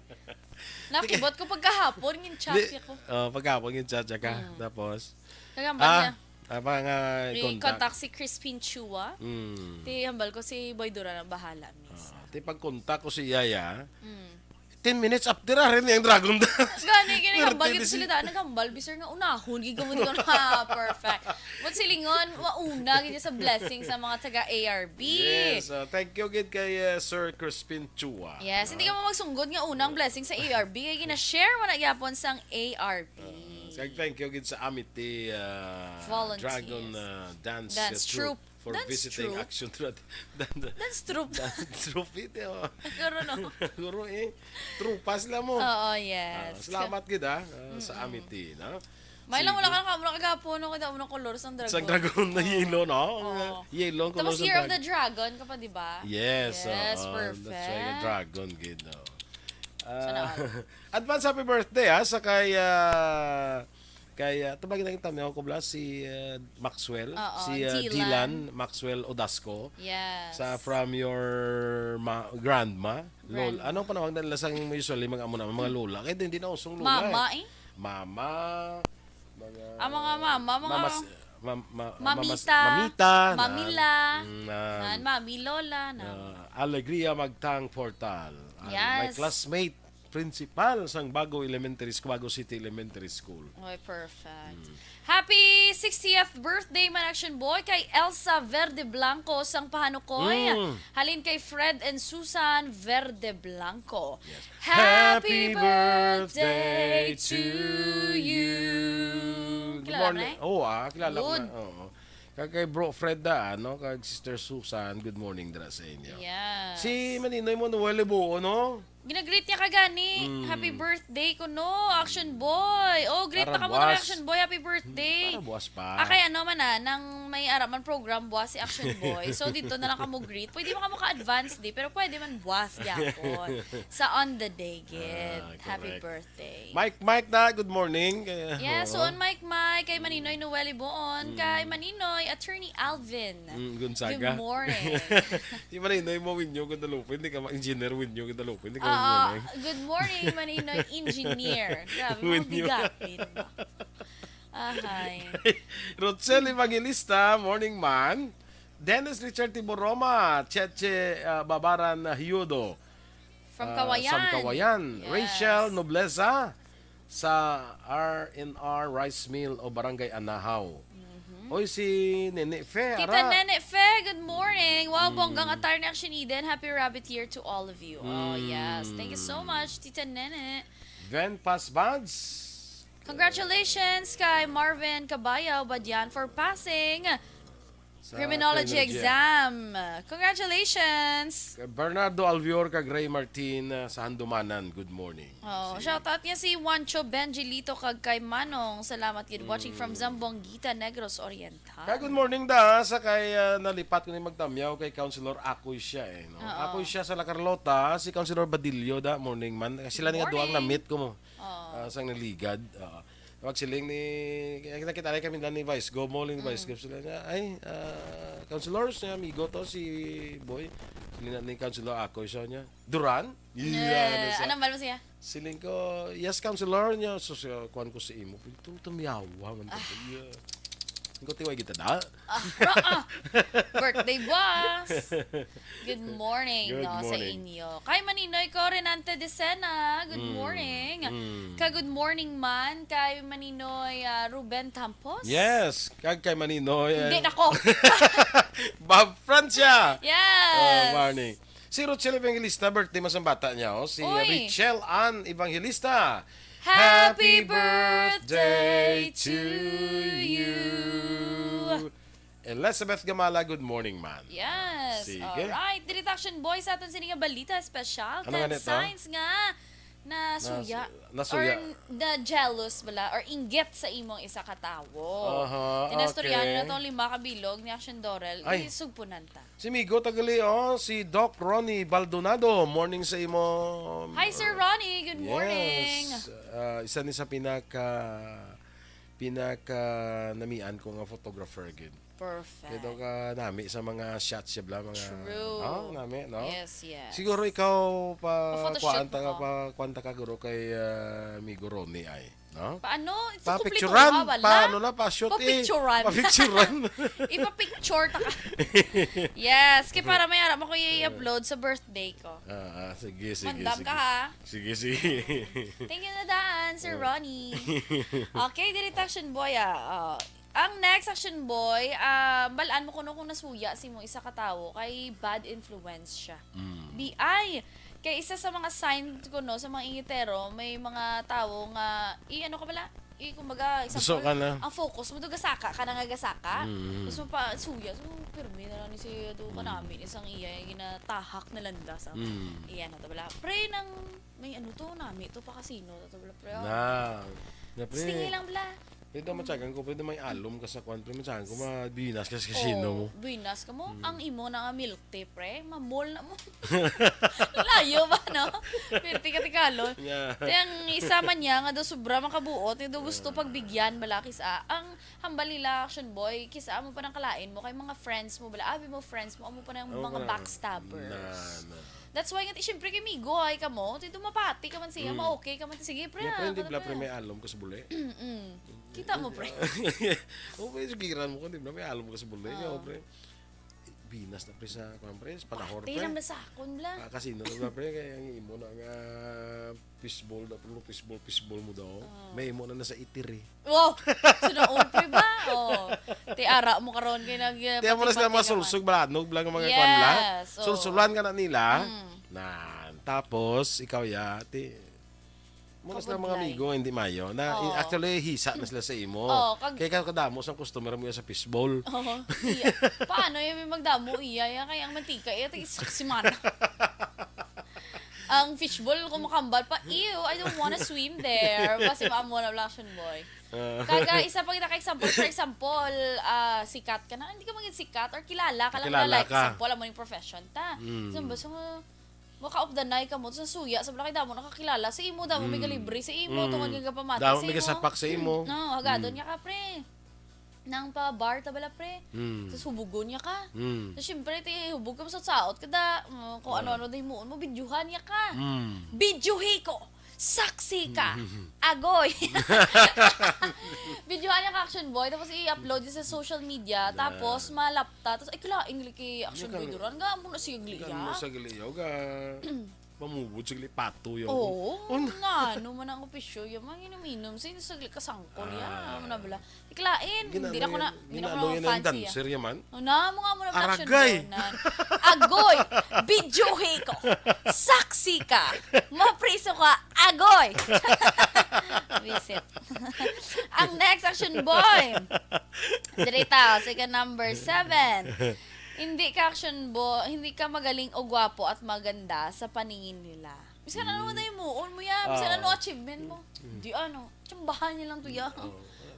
Nakibot ko pagkahapon, yung chat Di, ko. oh, pagkahapon yung chat ka. Mm. Tapos, Kagamba ah, niya. ah, pa nga I-contact. contact si Crispin Chua. Mm. Ti hambal ko si Boy Duran ang bahala, miss. Ah, ti pag-contact ko si Yaya, Mm. ten minutes after, ah, rin yung Dragon Dance. Gani, gani, Pero hambal gid twenty sila daan, naghambal, bisir nga unahon, gid kamo di ko na, perfect. But silingon, mauna, gid sa blessing sa mga taga A R B. Yes, uh, thank you gid kay, uh, Sir Crispin Chua. Yes, hindi Uh, ka mo magsunggod nga unang blessing sa A R B, kay gina-share mo na gyapon sang A R B. Uh, kag thank you gid sa Amity, uh, Volunteers. Dragon, uh, Dance, Dance uh, Troupe. Troupe. For Dance visiting troupe? Action Trad-, dan-, Dance troupe. Dance troupe, ito, oh. Guro, no? Guro, eh. Trupa sila mo. Oo, yes. Ah, salamat gid, ah, ah, sa Mm-mm. Amity, no? May lang Sige. wala ka nakakamura kagapon, no? Kada unang kolor sang dragon. Sa dragon na Oo. yellow, no? Oo. Yellow ang Tapos kolor sa Year of drag- the Dragon ka pa, di ba? Yes, Yes, oo. That's why perfect. nga dragon gid, no? Sana Ah, all. advance happy birthday, ha, sa kay, ah, kay, ah, tabagin na kita, may ako kubla, si, ah, Maxwell, Oo, si, ah, Dylan. Dylan Maxwell Odasco. Yes. Sa from your ma-, grandma, Lol-, Grandma. anong panawag na nila sa usually mga amo na, mga lola? Kaya hindi na usong lola, Mama, eh. eh. Mama, mga Ang mga mama, mga mamas-, mam-, ma-, mamas-, Mamita, mamita, na, Mamila, mm, na, nan, Mami Lola, na. ah, Alegria Magtang Portal. Ah, my Yes. classmate. principal sang Bago Elementary School, Bago City Elementary School. Oy, perfect. Mm. Happy sixtieth birthday man, Action Boy, kay Elsa Verde Blanco sang Pahanukoy. Mm. Halin kay Fred and Susan Verde Blanco. Yes. Happy birthday to you. Good morning. Kilala na eh? Oo, ah, kilala ko na. Good. Oo. Kag kay Bro Fred da, ano, kag Sister Susan, good morning dira sa inyo. Yes. Si Maninoy mo, Noel Ibuo, no? Ginagreet niya ka gani. Mm. Happy birthday ko, no, Action Boy. Oh, greet Para na ka mo na, buwas. Action Boy. Happy birthday. Para buwas pa. Ah, kay ano man, ah, nang may ara man program buwas si Action Boy. So, dito na lang ka mo greet. Pwede mo ka mo ka-advance di, pero pwede man buwas gyapon. Sa on the day, gid. Ah, Happy correct. birthday. Mike, Mike na, good morning. Kaya, Yes, oo. on Mike, Mike. Kay Maninoy Noel Ibuon. Mm. Kay Maninoy, Attorney Alvin. Mm, Gonzaga. Good morning. Si Maninoy mo, Winyo Guadalupe, hindi ka ma-, Engineer Winyo Guadalupe, hindi ka Ah, morning. Good morning, Maninoy Engineer. Grabe, mga Winyo. bigapin ba? Ahay. Rochelle Evangelista, morning man. Dennis Richard Tiboroma, Cheche, ah, Babaran Hiodo. From Ah, Kawayan. From Kawayan. Yes. Rachel Nobleza sa R and R Rice Mill o Barangay Anahaw. Mhm. Oy, si Nene Fe, Tita ara. Nene Fe, good morning. Wow, Mm. bonggang attire ni Action Eden. Happy Rabbit Year to all of you. Oh, Mm. yes. Thank you so much, Tita Nene. Ven Pasbads. Congratulations kay Marvin Cabayaw Badian for passing Sa Criminology criminology. exam. Congratulations! Kay Bernardo Alvior kag Ray Martin, ah, sa Handumanan, good morning. Oh, Si shoutout niya si Juancho Benjilito kag kay Manong. Salamat gid. Watching from Mm. Zamboanguita, Negros Oriental. Kay good morning da, sa kay, ah, nalipat ko ni magtamyaw kay Councilor Akoy siya eh, no? Oo. Akoy siya sa La Carlota, si Councilor Badillo da, morning man. Sila ni nga duwang Morning. na-meet ko mo. Oo. Ah, sang naligad. Oo. Magsiling ni, kaya nakita na kami lang ni Vice Gov, mo lang ni Vice Mm. Gov sila niya, "Ay, ah, councilors, niya, amigo to, si Boy." Siling na ni Councilor Akoy, so niya, "Duran?" Yeah, Yeah, ano sa ano man mo siya? Siling ko, "Yes, councilor," niya, so siya, kuwan ko sa imo. Ito, tumiyawa man to. Ah. Yeah. Ang kutiway kita da. Ah, ah. Birthday boss. Good morning, Good no, sa morning. inyo. Kay Maninoy ko, Renante Decena, good Mm, morning. mm. Ka good morning man kay Maninoy, ah, Ruben Tampos. Yes, kag kay Maninoy, Hindi eh. na ko. Bob Francia. Yes. Oh, morning. Si Rochelle Evangelista, birthday mo sa bata niya, oh. Si Uy. Richelle Ann Evangelista. Happy Happy birthday birthday to to you. you. Elizabeth Gamala, good morning, man. Yes. Sige. Alright. Diri ta, Action Boy, sa aton sini nga balita special. Ano nga Ten nito? signs nga nasuya. Nas-, nasuya. Or na-jealous bala or inggit sa imong isa ka tawo. Aha, Tinastoryahan okay. na tong lima ka bilog ni Action Dorel. Ay. Isugpunan ta. Si Migo Tagali, oh, si Doc Ronnie Baldonado. Morning sa imo. Hi, Sir Ronnie. Good morning. Yes. Ah, isa ni sa pinaka, pinaka namian ko nga photographer gid. Perfect. Kaya daw ka nami sa mga shots siya bla, mga True. Oh, nami, no? Yes, yes. Siguro ikaw pa Pa-photoshoot kuhaan ta ka, mo. pa kuhaan ta ka guro kay ah, Migo Ronnie ay, no? Paano? Sa Pa-picturean, kumpletuha, wala? pa-ano na, pa-shoot eh. Pa-picturean. Pa-picturean. Ipa-picture ta ka. Yes, kay para may ara mo ko i-upload sa birthday ko. Ah, ah, sige, sige, Mandam sige. ka, ha? Sige, sige. Thank you na daan, Sir Oh. Ronnie. Okay, diri ta, Action Boy, ah. Oh. Ang next, Action Boy, ah, balaan mo kuno kung nasuya si mo isa ka tawo kay bad influence siya. Mm. B I, kay isa sa mga sign kuno sa mga ingitero, may mga tawo nga, i-ano ka bala? I, kumbaga, Gusto example, ka na. ang focus mo, do gasaka ka na nga gasaka. Mm. Gusto mo pa, suya, so, pirmi na lang ni si, do, Mm. kanami, ni sang iya, yung ginatahak na landas, ah. Mm. Iyan, ito bala. Pre, nang, may ano to, nami to, pa kasino, ito bala, pre, oh. Na. Na, pre. Sige lang bala. Pwede matyagan ko, pwede may alom ka sa kwan, pre, matyagan ko, mabinas ka sa kasino mo. Oh, binas ka mo. Mm. Ang imo na nga milk tea, pre, mamol na mo. Layo ba, no? Pirti ka tikalon. Yeah. Te, ang isa man niya nga daw sobra makabuot, nga daw gusto Ah. pagbigyan, bala, kis-a. Ang hambal nila, Action Boy, kis-a mo pa nang kalain mo, kay mga friends mo, bala, abi mo, friends mo, amo pa nang Amo mga pa na. backstabbers. Na, na. That's why nga, ti, syempre, kay migo, ay ka mo, ti, dumapati ka man siya, Mm. ma-okay ka man, ti, sige, pre, Yeah, ah, pre, hindi bala, bala, pre, pre. may alom ka sa buli. Mm-mm. Kita mo, pre. Oh, pre, sugiran mo ko, di ba? May alom ka sa buli, Oo. oh, pre. Pinas na, pre, sa, kuwan, pre, sa panahon, Pati pre. lang na sa akon, bla. Ah, kasi na, pre, kaya ang imo na nga fishball, na, pero fishball, fishball mo daw. Ah. May imo na na sa itiri. Wow! Sino all, pre, ba? Oh. Ti ara mo karon kay nag, uh, Tiyan mo na sila mga pati-pati ka man. sulsog, balanog lang ang mga Yes, kwan, la. oo. Sulsulan ka na nila. Mm. Na, tapos, ikaw, ya, ti, muna sila mga Kabudlay. amigo, hindi mayo. Na, Oo. actually, hisa na sila sa imo. Oo, kag- Kaya ka kadamo sang customer mo ya sa fishball. Oo. Iya. Paano yung magdamo iya? Ya, kaya ang mantika, iya, tig-, saksi man. Ang fishball, kung makambal pa, "Ew, I don't wanna swim there." Basta maamo na lang, action boy. Ah. Kaga, isa pa kita ka example. For example, ah, sikat ka na. Hindi ka maging sikat or kilala ka lang Kilala kilala. ka. Example, amo yung profession ta. Mm. So, basta nga, maka-off the night ka mo, sa suya, sa balakay damo nakakilala. Sa imo, damo may Mm. kalibre. Sa imo, Mm. tungod nga gapamati. Damo Sa may imo, kasapak sa imo. No, hagadon Mm. niya ka, pre. Nang pa bar ta bala, pre. Mm. Tapos hubugon niya ka. Mm. So, syempre, ti, hubog ka, masaot-saot ka da. Mm, kung Ah. ano-ano na himuon mo, bidyuhan niya ka. Mm. Bidyuhi ko! Saksi ka! Mm. Agoy! Bidyuhan niya ka, action boy. Tapos i-upload niya sa social media. Ah. Tapos malapta. Tapos, ay, kalaing liki, action Hindi boy, ka- Duran. Nga, amo na siya Hindi ka gliya. mo sa gliyaw, ka- Mamubod sa glipato, yaw. Oo, Un- nga, ano man ang opisyo, yaw, mga inom-inom, sin-, saglit ka sangkol, ya, Ah. ano na bala. Iklain, Gina-, hindi na ko na, ano yan, hindi na ko gina-, ano na yan, ang fan siya. dancer, ya, man? Oh, na, mga mo na Aragay! action doon, na, agoy! Bidyuhi ko! Saksi ka! Mapriso ka! Agoy! Visit. Ang next action boy! Diri ta, second number seven. Hindi ka action bo-, hindi ka magaling o gwapo at maganda sa paningin nila. Bisan ano Mm. man na himuon mo yan, bisan Ah. ano achievement mo. Mm. Di ano, tsambahan niya lang to yan. Oh.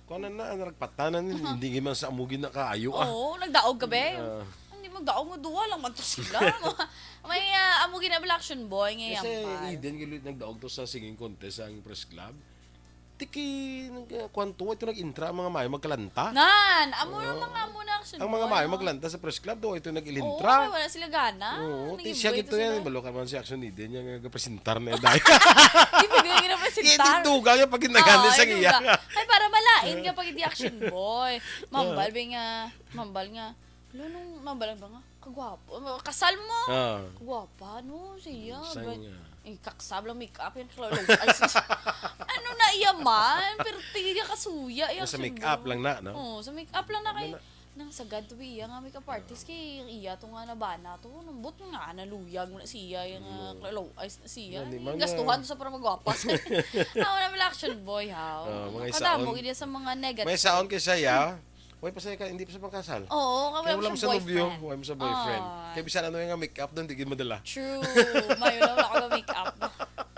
Kung ano na, ang nagpatanan, Aha. hindi man sa amo ginakaayo, ah. Oo, nagdaog ka, be? Ah. Hindi magdaog mo, duwa lang man to sila. May, ah, amo ginabala action boy, nga Kasi yampal. Eden, gilit nagdaog to sa singing contest sa ang press club. Tiki, nag-, ah, kwanto, ito nag-intra ang mga mayo magkalanta. Nan, amo Oo. lang mga amo na action Ang mga boy, mayo no? magkalanta sa press club, do, ito nag-ilintra. Oo, kay wala sila gana. Oo, Nag-iboy ti siya to gito yan, sila. Balo ka man si Action Eden, yung nagapresentar na yan, dahil. Di ba yung ginapresentar? Hindi duga yung pag Oo, ginagamit sa hindi iya. duga. Ay, para malain ka pag hindi action boy. Mambal, Ah. ba nga, mambal nga. Wala nung mambal ba nga? Kagwapo. Kasal mo? Ah. Kagwapa, no? Siya, Sang, but ah. Eh, kaksab lang make-up yan. Klaro, ay, sus. Ano na iya man? Pero tingin niya kasuya, iya Sa action make-up boy. lang na, no? Oo, sa make-up lang na Ano kay na? Nang sagad to iya nga make-up artist kay ang iya to nga nabana to. Nambot nga naluyag mo na siya, yung, ah, Mm. klaro, ay, siya. Yan, di Yung man gastuhan nga. to sa para magwapas. Ako naman action boy, ha? Ah, mga Kadamo isaon. gid sa mga negative. May isaon kay siya, ya? Way pa sa ka, hindi pa sa pangkasal. Oo, kay Kaya wala wala mo siyang sa nobyo, boyfriend. Way mo sa boyfriend. Ay. Kaya bisan ano yung make-up doon, di gid madala. True. Mayo lang ako make-up.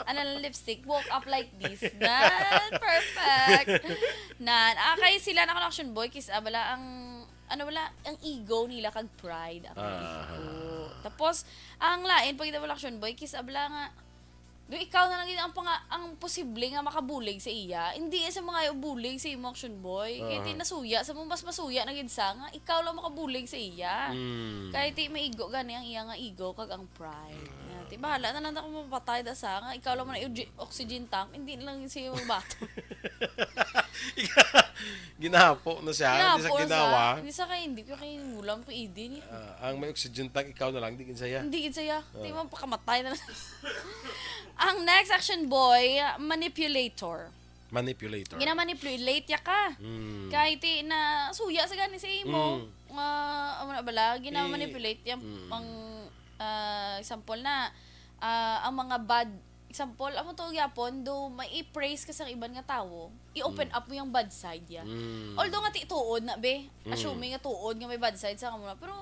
Ano lang, lipstick. Woke up like this. Nan, perfect. Nan, ah, kay sila na action boy, kis, ah, bala ang, ano bala, ang ego nila kag pride ang Ah. ego. Tapos, ang lain, pag ito bala action boy, kis, ah, bala nga, do ikaw na lang gid ang panga-, ang posible nga makabulig sa iya. Hindi sa mga bulig sa imo action boy. Kay Aha. ti nasuya sa mo, mas masuya na gid sa nga ikaw lang makabulig sa iya. Mm. Kay ti maigo gani ang iya nga ego kag ang pride. Mm. Nga, ti bahala na lang ako mapatay da sa nga ikaw lang man ang oxy-, oxygen tank, hindi na lang siya magbato. Ginapo na siya, hindi sa Ginapo na ginawa. sa, hindi sa kay, hindi ko kay ulam ko, Eden, eh. Ah, ang may oxygen tank, ikaw na lang, di gid saya. Hindi gid saya. Di Ah. man pakamatay na lang. Ang next action boy, manipulator. Manipulator. Ginamanipulate ya ka. Mm. Kahit ti na suya sa gani sa imo. Mm. Ah, amo na bala, ginamanipulate ya Mm. ang, ah, example na, ah, ang mga bad, example, amo to gyapon, do may i-praise ka sa iban nga tawo, i-open Mm. up mo yung bad side ya. Mm. Although nga ti tuod na, be. Mm. Assuming nga tuod nga may bad side sa kamo na, pero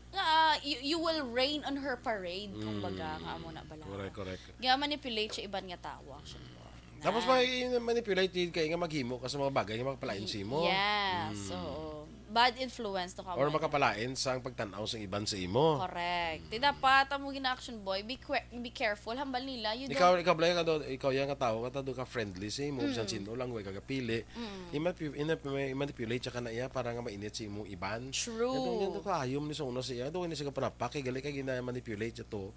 nga, ah, you, you will rain on her parade, Mm. kumbaga, nga amo na bala. Correct, correct. Ginamanipulate siya iban nga tawo, actually. Tapos Ah. may manipulate din kay nga maghimo ka sa mga bagay nga makapalain sa imo. Yes, Mm. oo. Bad influence to ka Or mo. makapalain sa ang pagtan-aw sa iban sa imo. Correct. Ti dapat amo gina-action boy, be que-, be careful, hambal nila, you Ikaw, don't ikaw, Blay, ka do, ikaw yan nga tao, ka do ka friendly sa imo, Mm. bisan sino lang, way ka kapili. Mm. Imanip-, inap-, may manipulate siya ka na iya para nga mainit sa imong iban. True. Ito, ito, kaayom ni sa una siya. Ito, ini siya kapanapak, kay gali ka gina-manipulate siya to.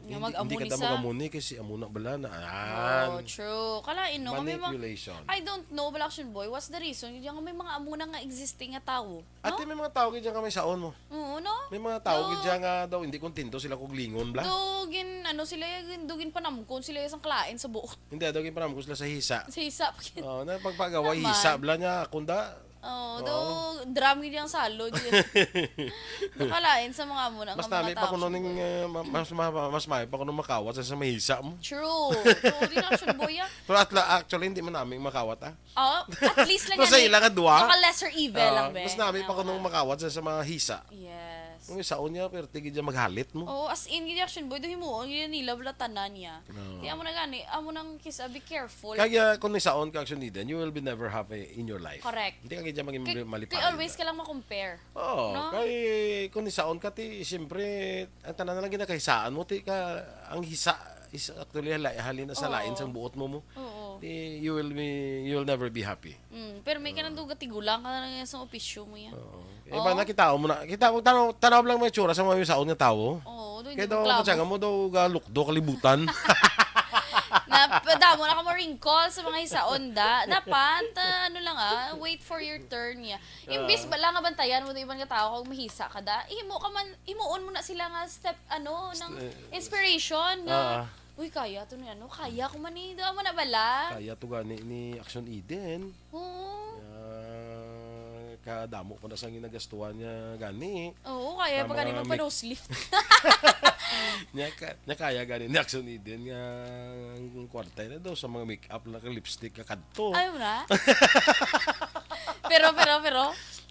Nga hindi, hindi mag-amo ka ni da sa mag-amo ni kasi amo na bala na. Oh, true. Kalain, no? Nga may mga, manipulation. I don't know, bala, Action Boy, what's the reason? Yung may mga amo na nga existing nga tawo, no? Ate, may mga tawo gid dyan nga may saon mo. Oo, no? May mga tawo gid dyan nga daw hindi kontento sila kog lingon, bla. Do gin, ano sila, do gin panamkon sila sa kalain sa buot. Hindi, daw gin panamkon sila sa hisa. Sa hisa, pa gid. Oh, na pagpagawa, tama, hisa, bla niya, kunda. Oh, do drum gid yung salod yun. Nakalain sa mga amo na nga mga tawo, Action Boy. Mas nami pa kuno ning, eh, ma-, mas ma-, mas maayo pa kuno makawat sa, sa mahisa mo. True. True, di na, Action Boy, ah. Pero at la-, actually, hindi man namin makawat, ah. Oh, at least lang. Pero yan, sa eh, ila nga duwa, baka lesser evil lang, be. Mas nami pa kuno makawat sa, sa mga hisa. Yes. Ang saon niya, pero tigid niya maghalit mo. Oo, as in, gid, Action Boy, do himuon gid nila, bala, tanan niya. Oo. Kaya amo na gani, amo nang kisa, be careful. Kaya kung nisaon ka, Action Eden, you will be never happy in your life. Correct. Hindi ka gid maging malipayon. Kay always ka lang ma-compare. Oo, no? Kay kung nisaon ka, ti, siyempre, ang tanan na lang ginakahisaan mo, ti, ka, ang hisa, is actually, hala-, halin na sa lain sang buot mo, mo. Oo. Ti, you will be, you will never be happy. Mm, pero may ka nang duga tigulang ka na lang sa opisyo mo yan. Oo. Eh, ba, nakita mo na, kita mo, tanaw, tanaw lang may tsura sa mga saon nga tawo. Oo, doon. Kaya hindi daw, mo klaro. Matsanga mo daw, ga lukdo, kalibutan. Na, damo na ka mo wrinkles sa mga hisaon, da. Dapat, ah, ano lang, ah, wait for your turn, ya. Imbis ba lang nga bantayan mo, iban nga tao, kung mahisa ka, da, himo ka man, himuon mo na sila nga step, ano, ng inspiration, nga, ah, uy, kaya to ni ano, kaya ko man ni, do, amo na bala. Kaya to gani ni Action Eden. Oo. Ah, kadamo pa na sa ginagastuhan niya gani. Oo, kaya pa gani magpa-nose lift. Nya ka-, nya kaya gani ni Action Eden nga ang kwarta na daw sa mga make-up lang, lipstick, ka kadto. Ayaw na. Pero, pero, pero?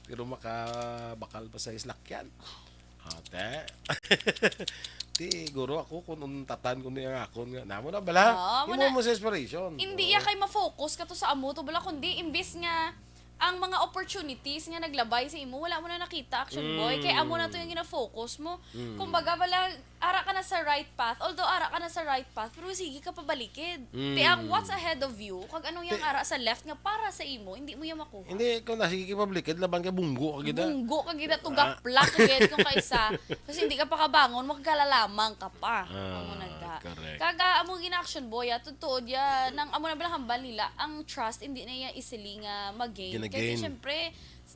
Pero makabakal pa sa islakyan. Ate. Ti, guro ako kung untatan ko niya nga akon nga. Namo na bala. Oo, imo na. Mo sa inspiration. Hindi ya kay ma-focus ka to sa amo to bala, kundi imbis nga ang mga opportunities nga naglabay sa imo, wala mo na nakita, Action Boy. Kay amo na to yung gina-focus mo. Mm. Kumbaga, bala, ara ka na sa right path. Although ara ka na sa right path, pero sige ka pabalikid. Mm. Ti ang what's ahead of you, kag anong yang ara sa left nga para sa imo, hindi mo yang makuha. Hindi, kung na, sige ka pabalikid, laban kay bunggo ka gid, ah. Bunggo ka gid, ah, tugaplak ka gid kung kaisa. Kasi hindi ka pakabangon, magkalalamang ka pa. Ah, amo na da. Correct. Kaga, amo gina-Action Boy, ah, tuod-tuod ya, nang amo na bala hambal nila, ang trust, hindi na iya easily nga mag-gain. Gina-gain. Kaya, syempre,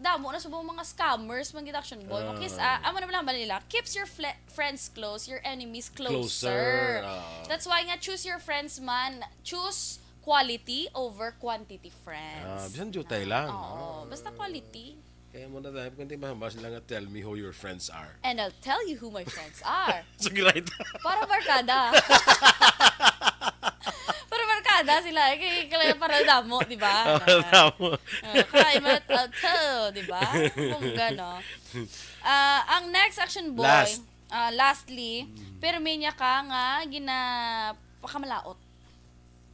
damo na subong mga scammers man gid, Action Boy. Ah. Makis-, ah, amo na lang ba nila? Keeps your fle-, friends close, your enemies closer. Closer, ah. That's why nga, choose your friends man. Choose quality over quantity friends. Ah, bisan diutay lang. Oo, ah, basta quality. Kaya mo na tayo, kung di mahambal sila nga, "Tell me who your friends are." And I'll tell you who my friends are. So, right. Para barkada. Para barkada sila. Eh, kay, kaya para damo, di ba? Para damo. Oh, kaya mo, uh, tell, di ba? Bongga, no? Ah, ang next, Action Boy, last. Ah, lastly, mm, permi niya ka nga ginapakamalaot.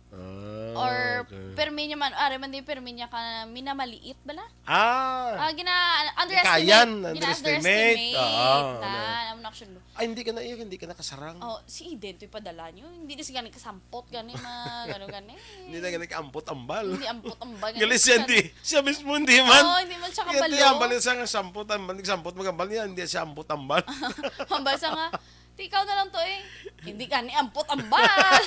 Ah, or okay. Permi niya man, are man di permi niya ka minamaliit bala? Ah. Ah, gina-underestimate. Kayan, gina-underestimate. Underestimate. Oo, na, ano. Ano, Action Boy. Ay, hindi ka na, iya, hindi ka nakasarang. Oh, si Eden, to'y padala niyo. Hindi na siya gani kasampot, gani, ma-, gano, gani. Hindi na gani kaampot-ambal. Hindi ampot-ambal, gani. Gali siya, hindi. Siya mismo, hindi man. Oo, hindi man siya kabalo. Hindi ambal siya nga sampot-ambal, nagsampot, mag-ambal niya, hindi siya ampot-ambal. Ambal siya nga, "Ti, ikaw na lang to, eh." "Hindi gani ampot-ambal."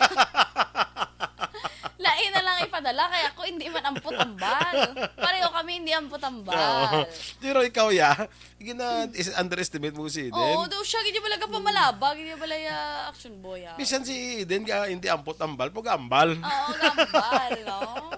Lain na lang ipadala, kaya ako hindi man ampot-ambal. Pareho kami hindi ampot-ambal. Oo. Pero ikaw, ya, gina-, is-, underestimate mo si Eden. Oo, daw siya, gini bala ka pamalaba, gini bala ya Action Boy, ah. Bisan si Eden, ga, hindi ampot-ambal, pag-ambal. Oo, gambal, no?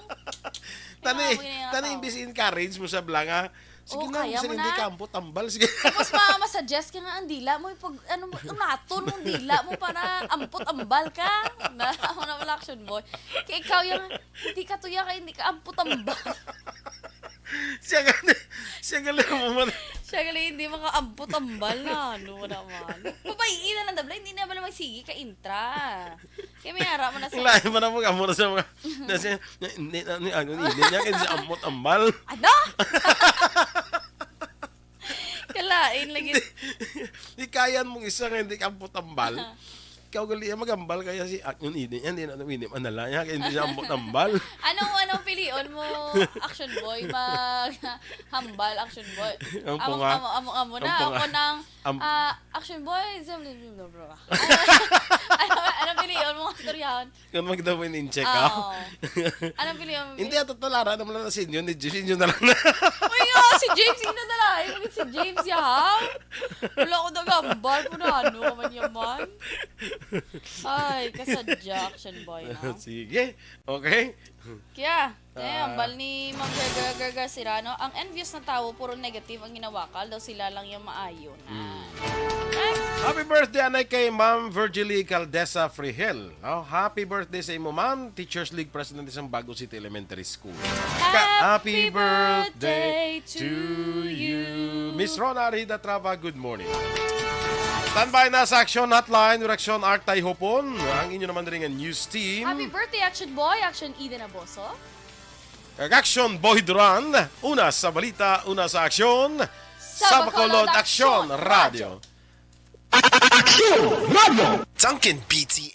Tani, tani, imbis encourage mo sa bala nga, "Sige na, kaya mo na. Hindi ka ampot-ambal, sige." Tapos ma-, ma-suggest ka nga, ang dila mo, pag, ano, unaton mo, dila mo para ampot-ambal ka. Na, ako na wala, Action Boy. Kaya ikaw yung, "Hindi ka tuya, kaya hindi ka ampot-ambal." Siya gani, siya gani mo man. Siya gani, hindi makaampot-ambal na, ano, wala man. Babayi na lang, dabla, hindi na ba naman sige ka intra. Kaya may ara mo na sa. Lain man ang mag-amo na sa mga, na siya, na, hindi, na, ni, ano, hindi niya, kaya siya ampot-ambal. Ano? Kalain lagi. Hindi, di kaya mong isa nga hindi ka ampot-ambal. Ikaw gali, mag-ambal kaya si, ah, yun, hindi niya, hindi na, hindi man nala niya, kaya hindi siya ampot-ambal. Anong, anong Iyon mo, action boy, mag hambal, action boy. Ang Amo, punga. amo, amo, amo na. Ang punga. Ako nang, Am- ah, action boy, zim, zim, zim, bro. Ano, ano pilion mo nga istoryahan? Kung magdawin in check Ah, out. oo. Ano pilion mo? Hindi, ato talara naman na sa inyo ni James. Inyo na lang na. Uy, nga, si James, hindi na lang. Ay, si James, ya, ha? Wala ko nagambal po na ano, kaman yaman. Ay, kasadya, action boy, no? Sige. Okay. Kaya, eh, ang bal ni Ma'am Gerger Gerger Sirano, ang envious na tao, puro negative ang ginawakal, daw sila lang yung maayo na. Ay, Happy birthday, anay, kay Ma'am Virgily Caldesa Frihel. Oh, happy birthday sa imo, Ma'am. Teachers League President sa Bago City Elementary School. Ka- Happy birthday to you. Miss Rona Arida Trava, good morning. Standby na sa Action Hotline, Reaction Art Tay Hopon. Ang inyo naman rin nga news team. Happy birthday, Action Boy, Action Eden Aboso. Kag Action Boy Duran, una sa balita, una sa aksyon, Sa Bacolod, Action Radio. Action Radio. Duncan P T